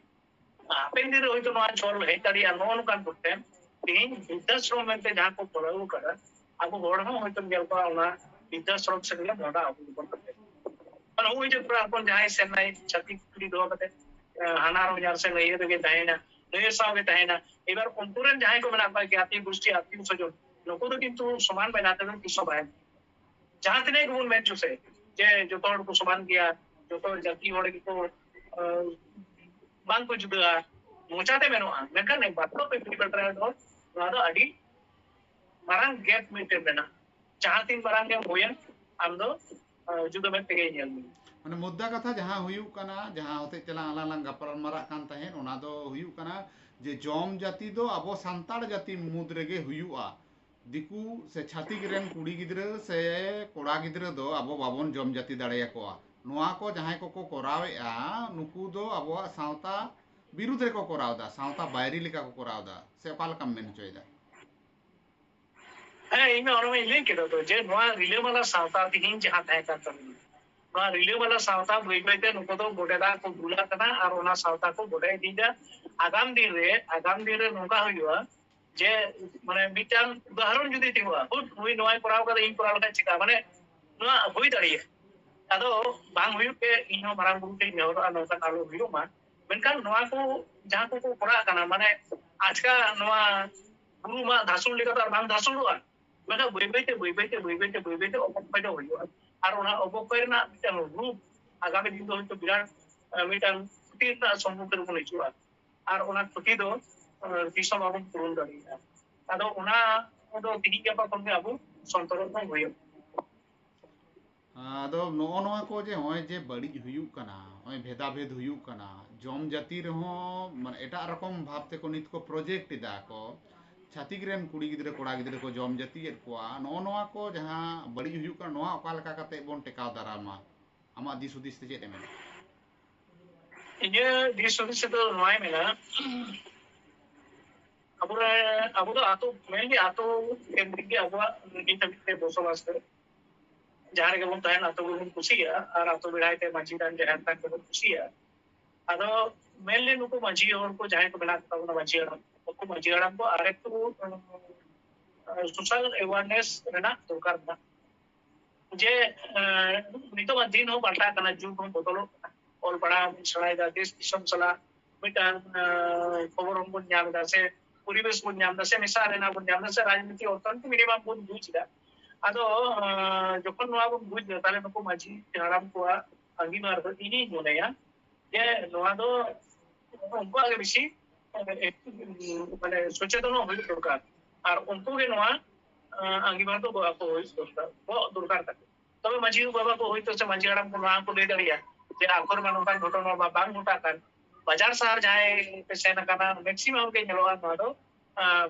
ᱦᱟᱯᱮᱱ ᱫᱤᱱ ᱨᱮ ᱦᱳᱭᱛᱳ ᱱᱚᱣᱟ ᱪᱚᱞ ᱦᱮᱡ ᱫᱟᱲᱮᱭᱟᱜᱼᱟ᱾ ᱱᱚᱜᱼᱚ ᱱᱚᱝᱠᱟᱱ ᱠᱚᱴᱷᱮᱱ ᱛᱮᱦᱮᱧ ᱵᱨᱤᱫᱽᱫᱷᱟᱥᱨᱚᱢ ᱢᱮᱱᱛᱮ ᱡᱟᱦᱟᱸ ᱠᱚ ᱠᱚᱨᱟᱣ ᱠᱟᱫᱟ, ᱟᱵᱚ ᱦᱚᱲ ᱦᱚᱸ ᱦᱚᱭᱛᱳ ᱧᱮᱞ ᱠᱚᱣᱟ ᱚᱱᱟ ᱵᱨᱤᱫᱽᱫᱷᱟᱥᱨᱚᱢ ᱥᱮᱫ ᱜᱮ ᱢᱚᱦᱰᱟ ᱟᱵᱚ ᱜᱮᱵᱚᱱ ᱠᱟᱛᱮ᱾ ᱢᱟᱱᱮ ᱱᱚᱜᱼᱚᱭ ᱡᱮ ᱠᱚᱲᱟ ᱦᱚᱯᱚᱱ ᱡᱟᱦᱟᱸᱭ ᱥᱮᱱᱟᱭ ᱪᱷᱟᱹᱛᱤᱠ ᱠᱩᱲᱤ ᱫᱚᱦᱚ ᱠᱟᱛᱮ, ᱟᱸ, ᱦᱟᱱᱟ ᱦᱚᱧᱦᱟᱨ ᱥᱮ ᱱᱟᱹᱭᱦᱟᱹᱨ ᱨᱮᱜᱮ ᱛᱟᱦᱮᱱᱟ, ᱱᱟᱹᱭᱦᱟᱹᱨ ᱥᱟᱶ ᱜᱮ ᱛᱟᱦᱮᱱᱟ᱾ ᱮᱵᱟᱨ ᱩᱱᱠᱩ ᱨᱮᱱ ᱡᱟᱦᱟᱸᱭ ᱠᱚ ᱢᱮᱱᱟᱜ ᱠᱚᱣᱟ, ᱜᱟᱛᱮ ᱜᱩᱥᱴᱤ, ᱟᱛᱤᱭᱚ ᱥᱚᱡᱚᱱ, ᱱᱩᱠᱩ ᱫᱚ ᱠᱤᱱᱛᱩ ᱥᱚᱢᱟᱱ ᱢᱮᱱᱟᱜ ᱛᱮᱫᱚ ᱛᱤᱥ ᱦᱚᱸ ᱵᱟᱭ ᱡᱟᱦᱟᱸ ᱛᱤᱱᱟᱹᱜ ᱜᱮᱵᱚᱱ ᱢᱮᱱ ᱦᱚᱪᱚ ᱥᱮ, ᱡᱮ ᱡᱚᱛᱚ ᱦᱚᱲ ᱠᱚ ᱥᱚᱢᱟᱱ ᱜᱮᱭᱟ, ᱡᱚᱛᱚ ᱡᱟᱹᱛᱤ ᱦᱚᱲ ᱜᱮᱠᱚ, ᱟᱸ, ᱵᱟᱝ ᱠᱚ ᱡᱩᱫᱟᱹᱜᱼᱟ, ᱢᱚᱪᱟᱛᱮ ᱢᱮᱱᱚᱜᱼᱟ, ᱢᱮᱱᱠᱷᱟᱱ ᱵᱟᱥᱛᱚᱵ ᱯᱨᱮᱠᱴᱤᱠᱟᱞ ᱨᱮ ᱫᱚ ᱱᱚᱣᱟ ᱫᱚ ᱟᱹᱰᱤ ᱢᱟᱨᱟᱝ ᱜᱮᱯ ᱢᱤᱫᱴᱮᱱ ᱢᱮᱱᱟᱜᱼᱟ᱾ ᱡᱟᱦᱟᱸ ᱛᱤᱱ ᱢᱟᱨᱟᱝ ᱜᱮᱢ ᱦᱩᱭᱮᱱ, ᱟᱢ ᱫᱚ, ᱟᱸ, ᱡᱩᱫᱟᱹ ᱢᱮᱫ ᱛᱮᱜᱮ ᱧᱮᱞ ᱢᱮ᱾ ᱢᱟᱱᱮ ᱢᱩᱫᱽᱫᱟ ᱠᱟᱛᱷᱟ ᱡᱟᱦᱟᱸ ᱦᱩᱭᱩᱜ ᱠᱟᱱᱟ, ᱡᱟᱦᱟᱸ ᱦᱚᱛᱮᱡ ᱛᱮᱞᱟᱝ ᱟᱞᱟᱝ ᱞᱟᱝ ᱜᱟᱯᱟᱞ ᱢᱟᱨᱟᱜ ᱠᱟᱱ ᱛᱟᱦᱮᱸᱫ, ᱚᱱᱟ ᱫᱚ ᱦᱩᱭᱩᱜ ᱠᱟᱱᱟ ᱡᱮ ᱡᱚᱢ ᱡᱟᱹᱛᱤ ᱫᱚ ᱟᱵᱚ ᱥᱟᱱᱛᱟᱲ ᱡᱟᱹᱛᱤ ᱢᱩᱫᱽ ᱨᱮᱜᱮ ᱦᱩᱭᱩᱜᱼᱟ᱾ ᱫᱤᱠᱩ ᱥᱮ ᱪᱷᱟᱹᱛᱤᱠ ᱨᱮᱱ ᱠᱩᱲᱤ ᱜᱤᱫᱽᱨᱟᱹ ᱥᱮ ᱠᱚᱲᱟ ᱜᱤᱫᱽᱨᱟᱹ ᱫᱚ ᱟᱵᱚ ᱵᱟᱵᱚᱱ ᱡᱚᱢ ᱡᱟᱹᱛᱤ ᱫᱟᱲᱮᱭᱟᱠᱚᱣᱟ᱾ ᱱᱚᱣᱟ ᱠᱚ ᱡᱟᱦᱟᱸᱭ ᱠᱚᱠᱚ ᱠᱚᱨᱟᱣᱮᱫᱼᱟ, ᱱᱩᱠᱩ ᱫᱚ ᱟᱵᱚᱣᱟᱜ ᱥᱟᱶᱛᱟ ᱵᱤᱨᱩᱫᱽ ᱨᱮᱠᱚ ᱠᱚᱨᱟᱣ ᱮᱫᱟ, ᱥᱟᱶᱛᱟ ᱵᱟᱭᱨᱤ ᱞᱮᱠᱟ ᱠᱚ ᱠᱚᱨᱟᱣ ᱮᱫᱟ, ᱥᱮ ᱚᱠᱟ ᱞᱮᱠᱟᱢ ᱢᱮᱱ ᱦᱚᱪᱚᱭᱮᱫᱟ? ᱦᱮᱸ, ᱤᱧ ᱢᱟ ᱚᱱᱟ ᱢᱟᱧ ᱞᱟᱹᱭ ᱠᱮᱫᱟ ᱛᱚ, ᱡᱮ ᱱᱚᱣᱟ ᱨᱤᱞᱟᱹᱢᱟᱞᱟ ᱥᱟᱶᱛᱟ ᱛᱮᱦᱮᱧ ᱡᱟᱦᱟᱸ ᱛᱟᱦᱮᱸ ᱠᱟᱱ ᱛᱟᱵᱚᱱᱟ, ᱱᱚᱣᱟ ᱨᱤᱞᱟᱹᱢᱟᱞᱟ ᱥᱟᱶᱛᱟ ᱵᱟᱹᱭ ᱵᱟᱹᱭ ᱛᱮ ᱱᱩᱠᱩ ᱫᱚ ᱜᱚᱰᱮᱛ ᱫᱟᱜ ᱠᱚ ᱫᱩᱞᱟᱜ ᱠᱟᱱᱟ ᱟᱨ ᱚᱱᱟ ᱥᱟᱶᱛᱟ ᱠᱚ ᱜᱚᱰᱮ ᱤᱫᱤᱭᱮᱫᱟ᱾ ᱟᱜᱟᱢ ᱫᱤᱱ ᱨᱮ, ᱟᱜᱟᱢ ᱫᱤᱱ ᱨᱮ ᱱᱚᱝᱠᱟ ᱦᱩᱭᱩᱜᱼᱟ ᱡᱮ, ᱢᱟᱱᱮ, ᱢᱤᱫᱴᱟᱝ ᱩᱫᱟᱦᱚᱨᱚᱱ ᱡᱩᱫᱤ ᱛᱤᱸᱜᱩᱜᱼᱟ, ᱦᱩᱴ ᱱᱩᱭ ᱱᱚᱣᱟᱭ ᱠᱚᱨᱟᱣ ᱠᱟᱫᱟ, ᱤᱧ ᱠᱚᱨᱟᱣ ᱞᱮᱠᱷᱟᱱ ᱪᱤᱠᱟ? ᱢᱟᱱᱮ, ᱱᱚᱣᱟ ᱦᱩᱭ ᱫᱟᱲᱮᱭᱟᱜᱼᱟ᱾ ᱟᱫᱚ ᱵᱟᱝ ᱦᱩᱭᱩᱜ ᱜᱮ, ᱤᱧ ᱦᱚᱸ ᱢᱟᱨᱟᱝ ᱵᱩᱨᱩ ᱴᱷᱮᱱ ᱱᱮᱦᱚᱨᱚᱜᱼᱟ, ᱱᱚᱝᱠᱟᱱ ᱟᱞᱚ ᱦᱩᱭᱩᱜ ᱢᱟ᱾ ᱢᱮᱱᱠᱷᱟᱱ ᱱᱚᱣᱟ ᱠᱚ ᱡᱟᱦᱟᱸ ᱠᱚᱠᱚ ᱠᱚᱨᱟᱜ ᱠᱟᱱᱟ, ᱢᱟᱱᱮ, ᱟᱪᱠᱟ ᱱᱚᱣᱟ ᱵᱩᱨᱩ ᱢᱟ ᱫᱷᱟᱥᱩᱲ ᱞᱮᱠᱟ ᱫᱚ ᱟᱨ ᱵᱟᱝ ᱫᱷᱟᱥᱩᱲᱚᱜᱼᱟ᱾ ᱢᱮᱱᱠᱷᱟᱱ ᱵᱟᱹᱭ ᱵᱟᱹᱭ ᱛᱮ, ᱵᱟᱹᱭ ᱵᱟᱹᱭ ᱛᱮ, ᱵᱟᱹᱭ ᱵᱟᱹᱭ ᱛᱮ ᱚᱵᱚᱠᱠᱷᱚᱭ ᱫᱚ ᱦᱩᱭᱩᱜᱼᱟ᱾ ᱟᱨ ᱚᱱᱟ ᱚᱵᱚᱠᱠᱷᱚᱭ ᱨᱮᱱᱟᱜ ᱢᱤᱫᱴᱟᱝ ᱨᱩᱯ ᱟᱜᱟᱢᱤ ᱫᱤᱱ ᱫᱚ ᱦᱚᱭᱛᱳ ᱵᱤᱨᱟᱴ, ᱟᱸ, ᱢᱤᱫᱴᱟᱝ ᱠᱷᱚᱛᱤ ᱨᱮᱱᱟᱜ ᱥᱚᱢᱢᱩᱠᱷᱤᱱ ᱨᱮᱵᱚᱱ ᱦᱤᱡᱩᱜᱼᱟ᱾ ᱟᱨ ᱚᱱᱟ ᱠᱷᱚᱛᱤ ᱫᱚ, ᱟᱸ, ᱛᱤᱥ ᱦᱚᱸ ᱵᱟᱵᱚᱱ ᱯᱩᱨᱩᱱ ᱫᱟᱲᱮᱭᱟᱜᱼᱟ᱾ ᱟᱫᱚ ᱚᱱᱟ ᱫᱚ ᱛᱤᱦᱤᱧ ᱜᱟᱯᱟ ᱠᱷᱚᱱ ᱜᱮ ᱟᱵᱚ ᱥᱚᱱᱛᱚᱨᱚᱜ ᱫᱚ ᱦᱩᱭᱩᱜᱼᱟ᱾ ᱟᱫᱚ ᱱᱚᱜᱼᱚ ᱱᱚᱣᱟ ᱠᱚ ᱡᱮ ᱱᱚᱜᱼᱚᱭ ᱡᱮ ᱵᱟᱹᱲᱤᱡ ᱦᱩᱭᱩᱜ ᱠᱟᱱᱟ, ᱱᱚᱜᱼᱚᱭ ᱵᱷᱮᱫᱟᱵᱷᱮᱫ ᱦᱩᱭᱩᱜ ᱠᱟᱱᱟ, ᱡᱚᱢ ᱡᱟᱹᱛᱤ ᱨᱮᱦᱚᱸ, ᱢᱟᱱᱮ, ᱮᱴᱟᱜ ᱨᱚᱠᱚᱢ ᱵᱷᱟᱵᱽ ᱛᱮᱠᱚ ᱱᱤᱛ ᱠᱚ ᱯᱨᱚᱡᱮᱠᱴ ᱮᱫᱟ ᱠᱚ, ᱪᱷᱟᱹᱛᱤᱠ ᱨᱮᱱ ᱠᱩᱲᱤ ᱜᱤᱫᱽᱨᱟᱹ ᱠᱚᱲᱟ ᱜᱤᱫᱽᱨᱟᱹ ᱠᱚ ᱡᱚᱢ ᱡᱟᱹᱛᱤᱭᱮᱫ ᱠᱚᱣᱟ, ᱱᱚᱜᱼᱚ ᱱᱚᱣᱟ ᱠᱚ ᱡᱟᱦᱟᱸ ᱵᱟᱹᱲᱤᱡ ᱦᱩᱭᱩᱜ ᱠᱟᱱᱟ, ᱱᱚᱣᱟ ᱚᱠᱟ ᱞᱮᱠᱟ ᱠᱟᱛᱮ ᱵᱚᱱ ᱴᱮᱠᱟᱣ ᱫᱟᱨᱟᱢᱟ? ᱟᱢᱟᱜ ᱫᱤᱥ ᱦᱩᱫᱤᱥ ᱛᱮ ᱪᱮᱫ ᱮ ᱢᱮᱱᱟ? ᱤᱧᱟᱹᱜ ᱫᱤᱥ ᱦᱩᱫᱤᱥ ᱛᱮᱫᱚ ᱱᱚᱣᱟᱭ ᱢᱮᱱᱟ, ᱟᱵᱚᱨᱮ, ᱟᱵᱚ ᱫᱚ ᱟᱛᱳ, ᱢᱮᱱᱞᱤ ᱟᱛᱳ ᱠᱮᱱᱫᱨᱤᱠ ᱜᱮ ᱟᱵᱚᱣᱟᱜ ᱱᱤᱛ ᱦᱟᱹᱵᱤᱡ ᱛᱮ ᱵᱚᱥᱚᱵᱟᱥ ᱫᱚ᱾ ᱡᱟᱦᱟᱸ ᱨᱮᱜᱮ ᱵᱚᱱ ᱛᱟᱦᱮᱱ, ᱟᱛᱳ ᱜᱮᱵᱚᱱ ᱠᱩᱥᱤᱭᱟᱜᱼᱟ, ᱟᱨ ᱟᱛᱳ ᱵᱮᱲᱦᱟᱭ ᱛᱮ ᱢᱟᱹᱡᱷᱤ ᱛᱷᱟᱱ, ᱡᱟᱦᱮᱨ ᱛᱷᱟᱱ ᱠᱚᱵᱚᱱ ᱠᱩᱥᱤᱭᱟᱜᱼᱟ᱾ ᱟᱫᱚ ᱢᱮᱱᱞᱤ ᱱᱩᱠᱩ ᱢᱟᱹᱡᱷᱤ ᱦᱚᱲ ᱠᱚ ᱡᱟᱦᱟᱸᱭ ᱠᱚ ᱢᱮᱱᱟᱜ ᱠᱚ ᱛᱟᱵᱚᱱᱟ, ᱢᱟᱹᱡᱷᱤ ᱦᱟᱲᱟᱢ, ᱩᱱᱠᱩ ᱢᱟᱹᱡᱷᱤ ᱦᱟᱲᱟᱢ ᱠᱚ ᱟᱨ ᱮᱠᱴᱩ ᱥᱳᱥᱟᱞ ᱮᱣᱟᱨᱱᱮᱥ ᱨᱮᱱᱟᱜ ᱫᱚᱨᱠᱟᱨ ᱢᱮᱱᱟᱜᱼᱟ᱾ ᱡᱮ ᱱᱤᱛᱚᱜ ᱢᱟ ᱫᱤᱱ ᱦᱚᱸ ᱯᱟᱞᱴᱟᱜ ᱠᱟᱱᱟ, ᱡᱩᱜᱽ ᱦᱚᱸ ᱵᱚᱫᱚᱞᱚᱜ ᱠᱟᱱᱟ, ᱚᱞ ᱯᱟᱲᱦᱟᱣ ᱵᱚᱱ ᱥᱮᱬᱟᱭᱮᱫᱟ, ᱫᱮᱥ ᱫᱤᱥᱚᱢ ᱥᱟᱞᱟᱜ ᱢᱤᱫᱴᱟᱝ ᱠᱷᱚᱵᱚᱨ ᱵᱚᱱ ᱧᱟᱢ ᱮᱫᱟ, ᱥᱮ ᱯᱚᱨᱤᱵᱮᱥ ᱵᱚᱱ ᱧᱟᱢ ᱮᱫᱟ, ᱥᱮ ᱢᱮᱥᱟ ᱨᱮᱱᱟᱜ ᱵᱚᱱ ᱧᱟᱢ ᱮᱫᱟ, ᱥᱮ ᱨᱟᱡᱽᱱᱤᱛᱤ ᱚᱨᱛᱷᱚᱱᱤᱛᱤ ᱢᱤᱱᱤᱢᱟᱢ ᱵᱚᱱ ᱵᱩᱡᱽ ᱮᱫᱟ᱾ ᱟᱫᱚ ᱡᱚᱠᱷᱚᱱ ᱱᱚᱣᱟ ᱵᱚᱱ ᱵᱩᱡᱽ ᱮᱫᱟ, ᱛᱟᱦᱞᱮ ᱱᱩᱠᱩ ᱢᱟᱹᱡᱷᱤ ᱦᱟᱲᱟᱢ ᱠᱚᱣᱟᱜ ᱟᱸᱜᱤᱵᱷᱟᱨ ᱫᱚ ᱤᱧᱤᱧ ᱢᱚᱱᱮᱭᱟ ᱡᱮ ᱱᱚᱣᱟ ᱫᱚ ᱩᱱᱠᱩᱣᱟᱜ ᱜᱮ ᱵᱮᱥᱤ ᱢᱟᱱᱮ ᱥᱚᱪᱮᱛᱚᱱᱚᱜ ᱦᱩᱭᱩᱜ ᱫᱚᱨᱠᱟᱨ᱾ ᱟᱨ ᱩᱱᱠᱩ ᱜᱮ ᱱᱚᱣᱟ ᱟᱸᱜᱤᱵᱷᱟᱨ ᱫᱚ ᱜᱚᱜ ᱟᱠᱚ ᱦᱩᱭᱩᱜ ᱫᱚᱨᱠᱟᱨ, ᱜᱚᱜ ᱫᱚᱨᱠᱟᱨ ᱛᱟᱠᱚ᱾ ᱛᱚᱵᱮ ᱢᱟᱹᱡᱷᱤ ᱵᱟᱵᱟ ᱠᱚ ᱦᱚᱭᱛᱳ ᱥᱮ ᱢᱟᱹᱡᱷᱤ ᱦᱟᱲᱟᱢ ᱠᱚ ᱱᱚᱣᱟ ᱠᱚ ᱞᱟᱹᱭ ᱫᱟᱲᱮᱭᱟᱜᱼᱟ ᱡᱮ ᱟᱠᱚ ᱨᱮᱢᱟ ᱱᱚᱝᱠᱟᱱ ᱜᱷᱚᱴᱚᱱᱟ ᱵᱟ-, ᱵᱟᱝ ᱜᱷᱚᱴᱟᱜ ᱠᱟᱱ᱾ ᱵᱟᱡᱟᱨ ᱥᱟᱦᱟᱨ ᱡᱟᱦᱟᱸᱭ ᱯᱮ ᱥᱮᱱ ᱟᱠᱟᱱᱟ, ᱢᱮᱠᱥᱤᱢᱟᱢ ᱜᱮ ᱧᱮᱞᱚᱜᱼᱟ ᱱᱚᱣᱟ ᱫᱚ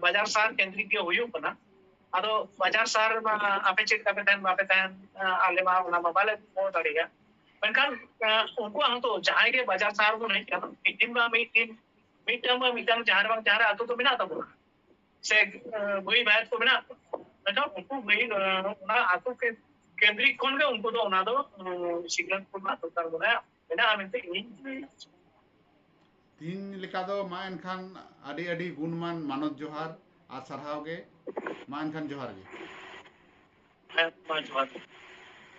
ᱵᱟᱡᱟᱨ ᱥᱟᱦᱟᱨ ᱠᱮᱱᱫᱨᱤᱠ ᱜᱮ ᱦᱩᱭᱩᱜ ᱠᱟᱱᱟ᱾ ᱟᱫᱚ ᱵᱟᱡᱟᱨ ᱥᱟᱦᱟᱨ ᱨᱮᱢᱟ ᱟᱯᱮ ᱪᱮᱫ ᱞᱮᱠᱟ ᱯᱮ ᱛᱟᱦᱮᱱ ᱵᱟᱯᱮ ᱛᱟᱦᱮᱱ, ᱟᱞᱮ ᱢᱟ ᱚᱱᱟ ᱢᱟ ᱵᱟᱞᱮ ᱵᱚᱦᱚ ᱫᱟᱲᱮᱭᱟᱜᱼᱟ᱾ ᱢᱮᱱᱠᱷᱟᱱ ᱩᱱᱠᱩᱣᱟᱜ ᱦᱚᱸᱛᱚ ᱡᱟᱦᱟᱸᱭ ᱜᱮ ᱵᱟᱡᱟᱨ ᱥᱟᱦᱟᱨ ᱵᱚᱱ ᱦᱮᱡ ᱟᱠᱟᱱᱟ, ᱢᱤᱫ ᱫᱤᱱ ᱵᱟ ᱢᱤᱫ ᱫᱤᱱ ᱢᱤᱫᱴᱟᱝ ᱵᱟ ᱢᱤᱫᱴᱟᱝ ᱡᱟᱦᱟᱸ ᱨᱮ ᱵᱟᱝ ᱡᱟᱦᱟᱸ ᱨᱮ ᱟᱹᱛᱩ ᱫᱚ ᱢᱮᱱᱟᱜ ᱛᱟᱵᱚᱱᱟ, ᱥᱮ ᱵᱷᱟᱹᱭ ᱵᱷᱟᱭᱟᱛ ᱠᱚ ᱢᱮᱱᱟᱜ ᱠᱚᱣᱟ᱾ ᱢᱮᱱᱠᱷᱟᱱ ᱩᱱᱠᱩ ᱵᱷᱟᱹᱭ ᱚᱱᱟ ᱟᱹᱛᱩ ᱠᱮᱱᱫᱨᱤᱠ ᱠᱷᱚᱱ ᱜᱮ ᱩᱱᱠᱩ ᱫᱚ ᱚᱱᱟ ᱫᱚ ᱥᱤᱠᱷᱱᱟᱹᱛ ᱠᱚ ᱨᱮᱱᱟᱜ ᱫᱚᱨᱠᱟᱨ ᱢᱮᱱᱟᱜᱼᱟ, ᱢᱮᱱᱟᱜᱼᱟ ᱢᱮᱱᱛᱮ ᱤᱧᱤᱧ ᱢᱚᱱᱮᱭᱟ᱾ ᱛᱤᱦᱤᱧ ᱞᱮᱠᱟ ᱫᱚ ᱢᱟ ᱮᱱᱠᱷᱟᱱ ᱟᱹᱰᱤ ᱟᱹᱰᱤ ᱜᱩᱱᱢᱟᱱ ᱢᱟᱱᱚᱛ ᱡᱚᱦᱟᱨ ᱟᱨ ᱥᱟᱨᱦᱟᱣ ᱜᱮ᱾ ᱢᱟ ᱮᱱᱠᱷᱟᱱ ᱡᱚᱦᱟᱨ ᱜᱮ᱾ ᱦᱮᱸ, ᱢᱟ ᱡᱚᱦᱟᱨ ᱜᱮ᱾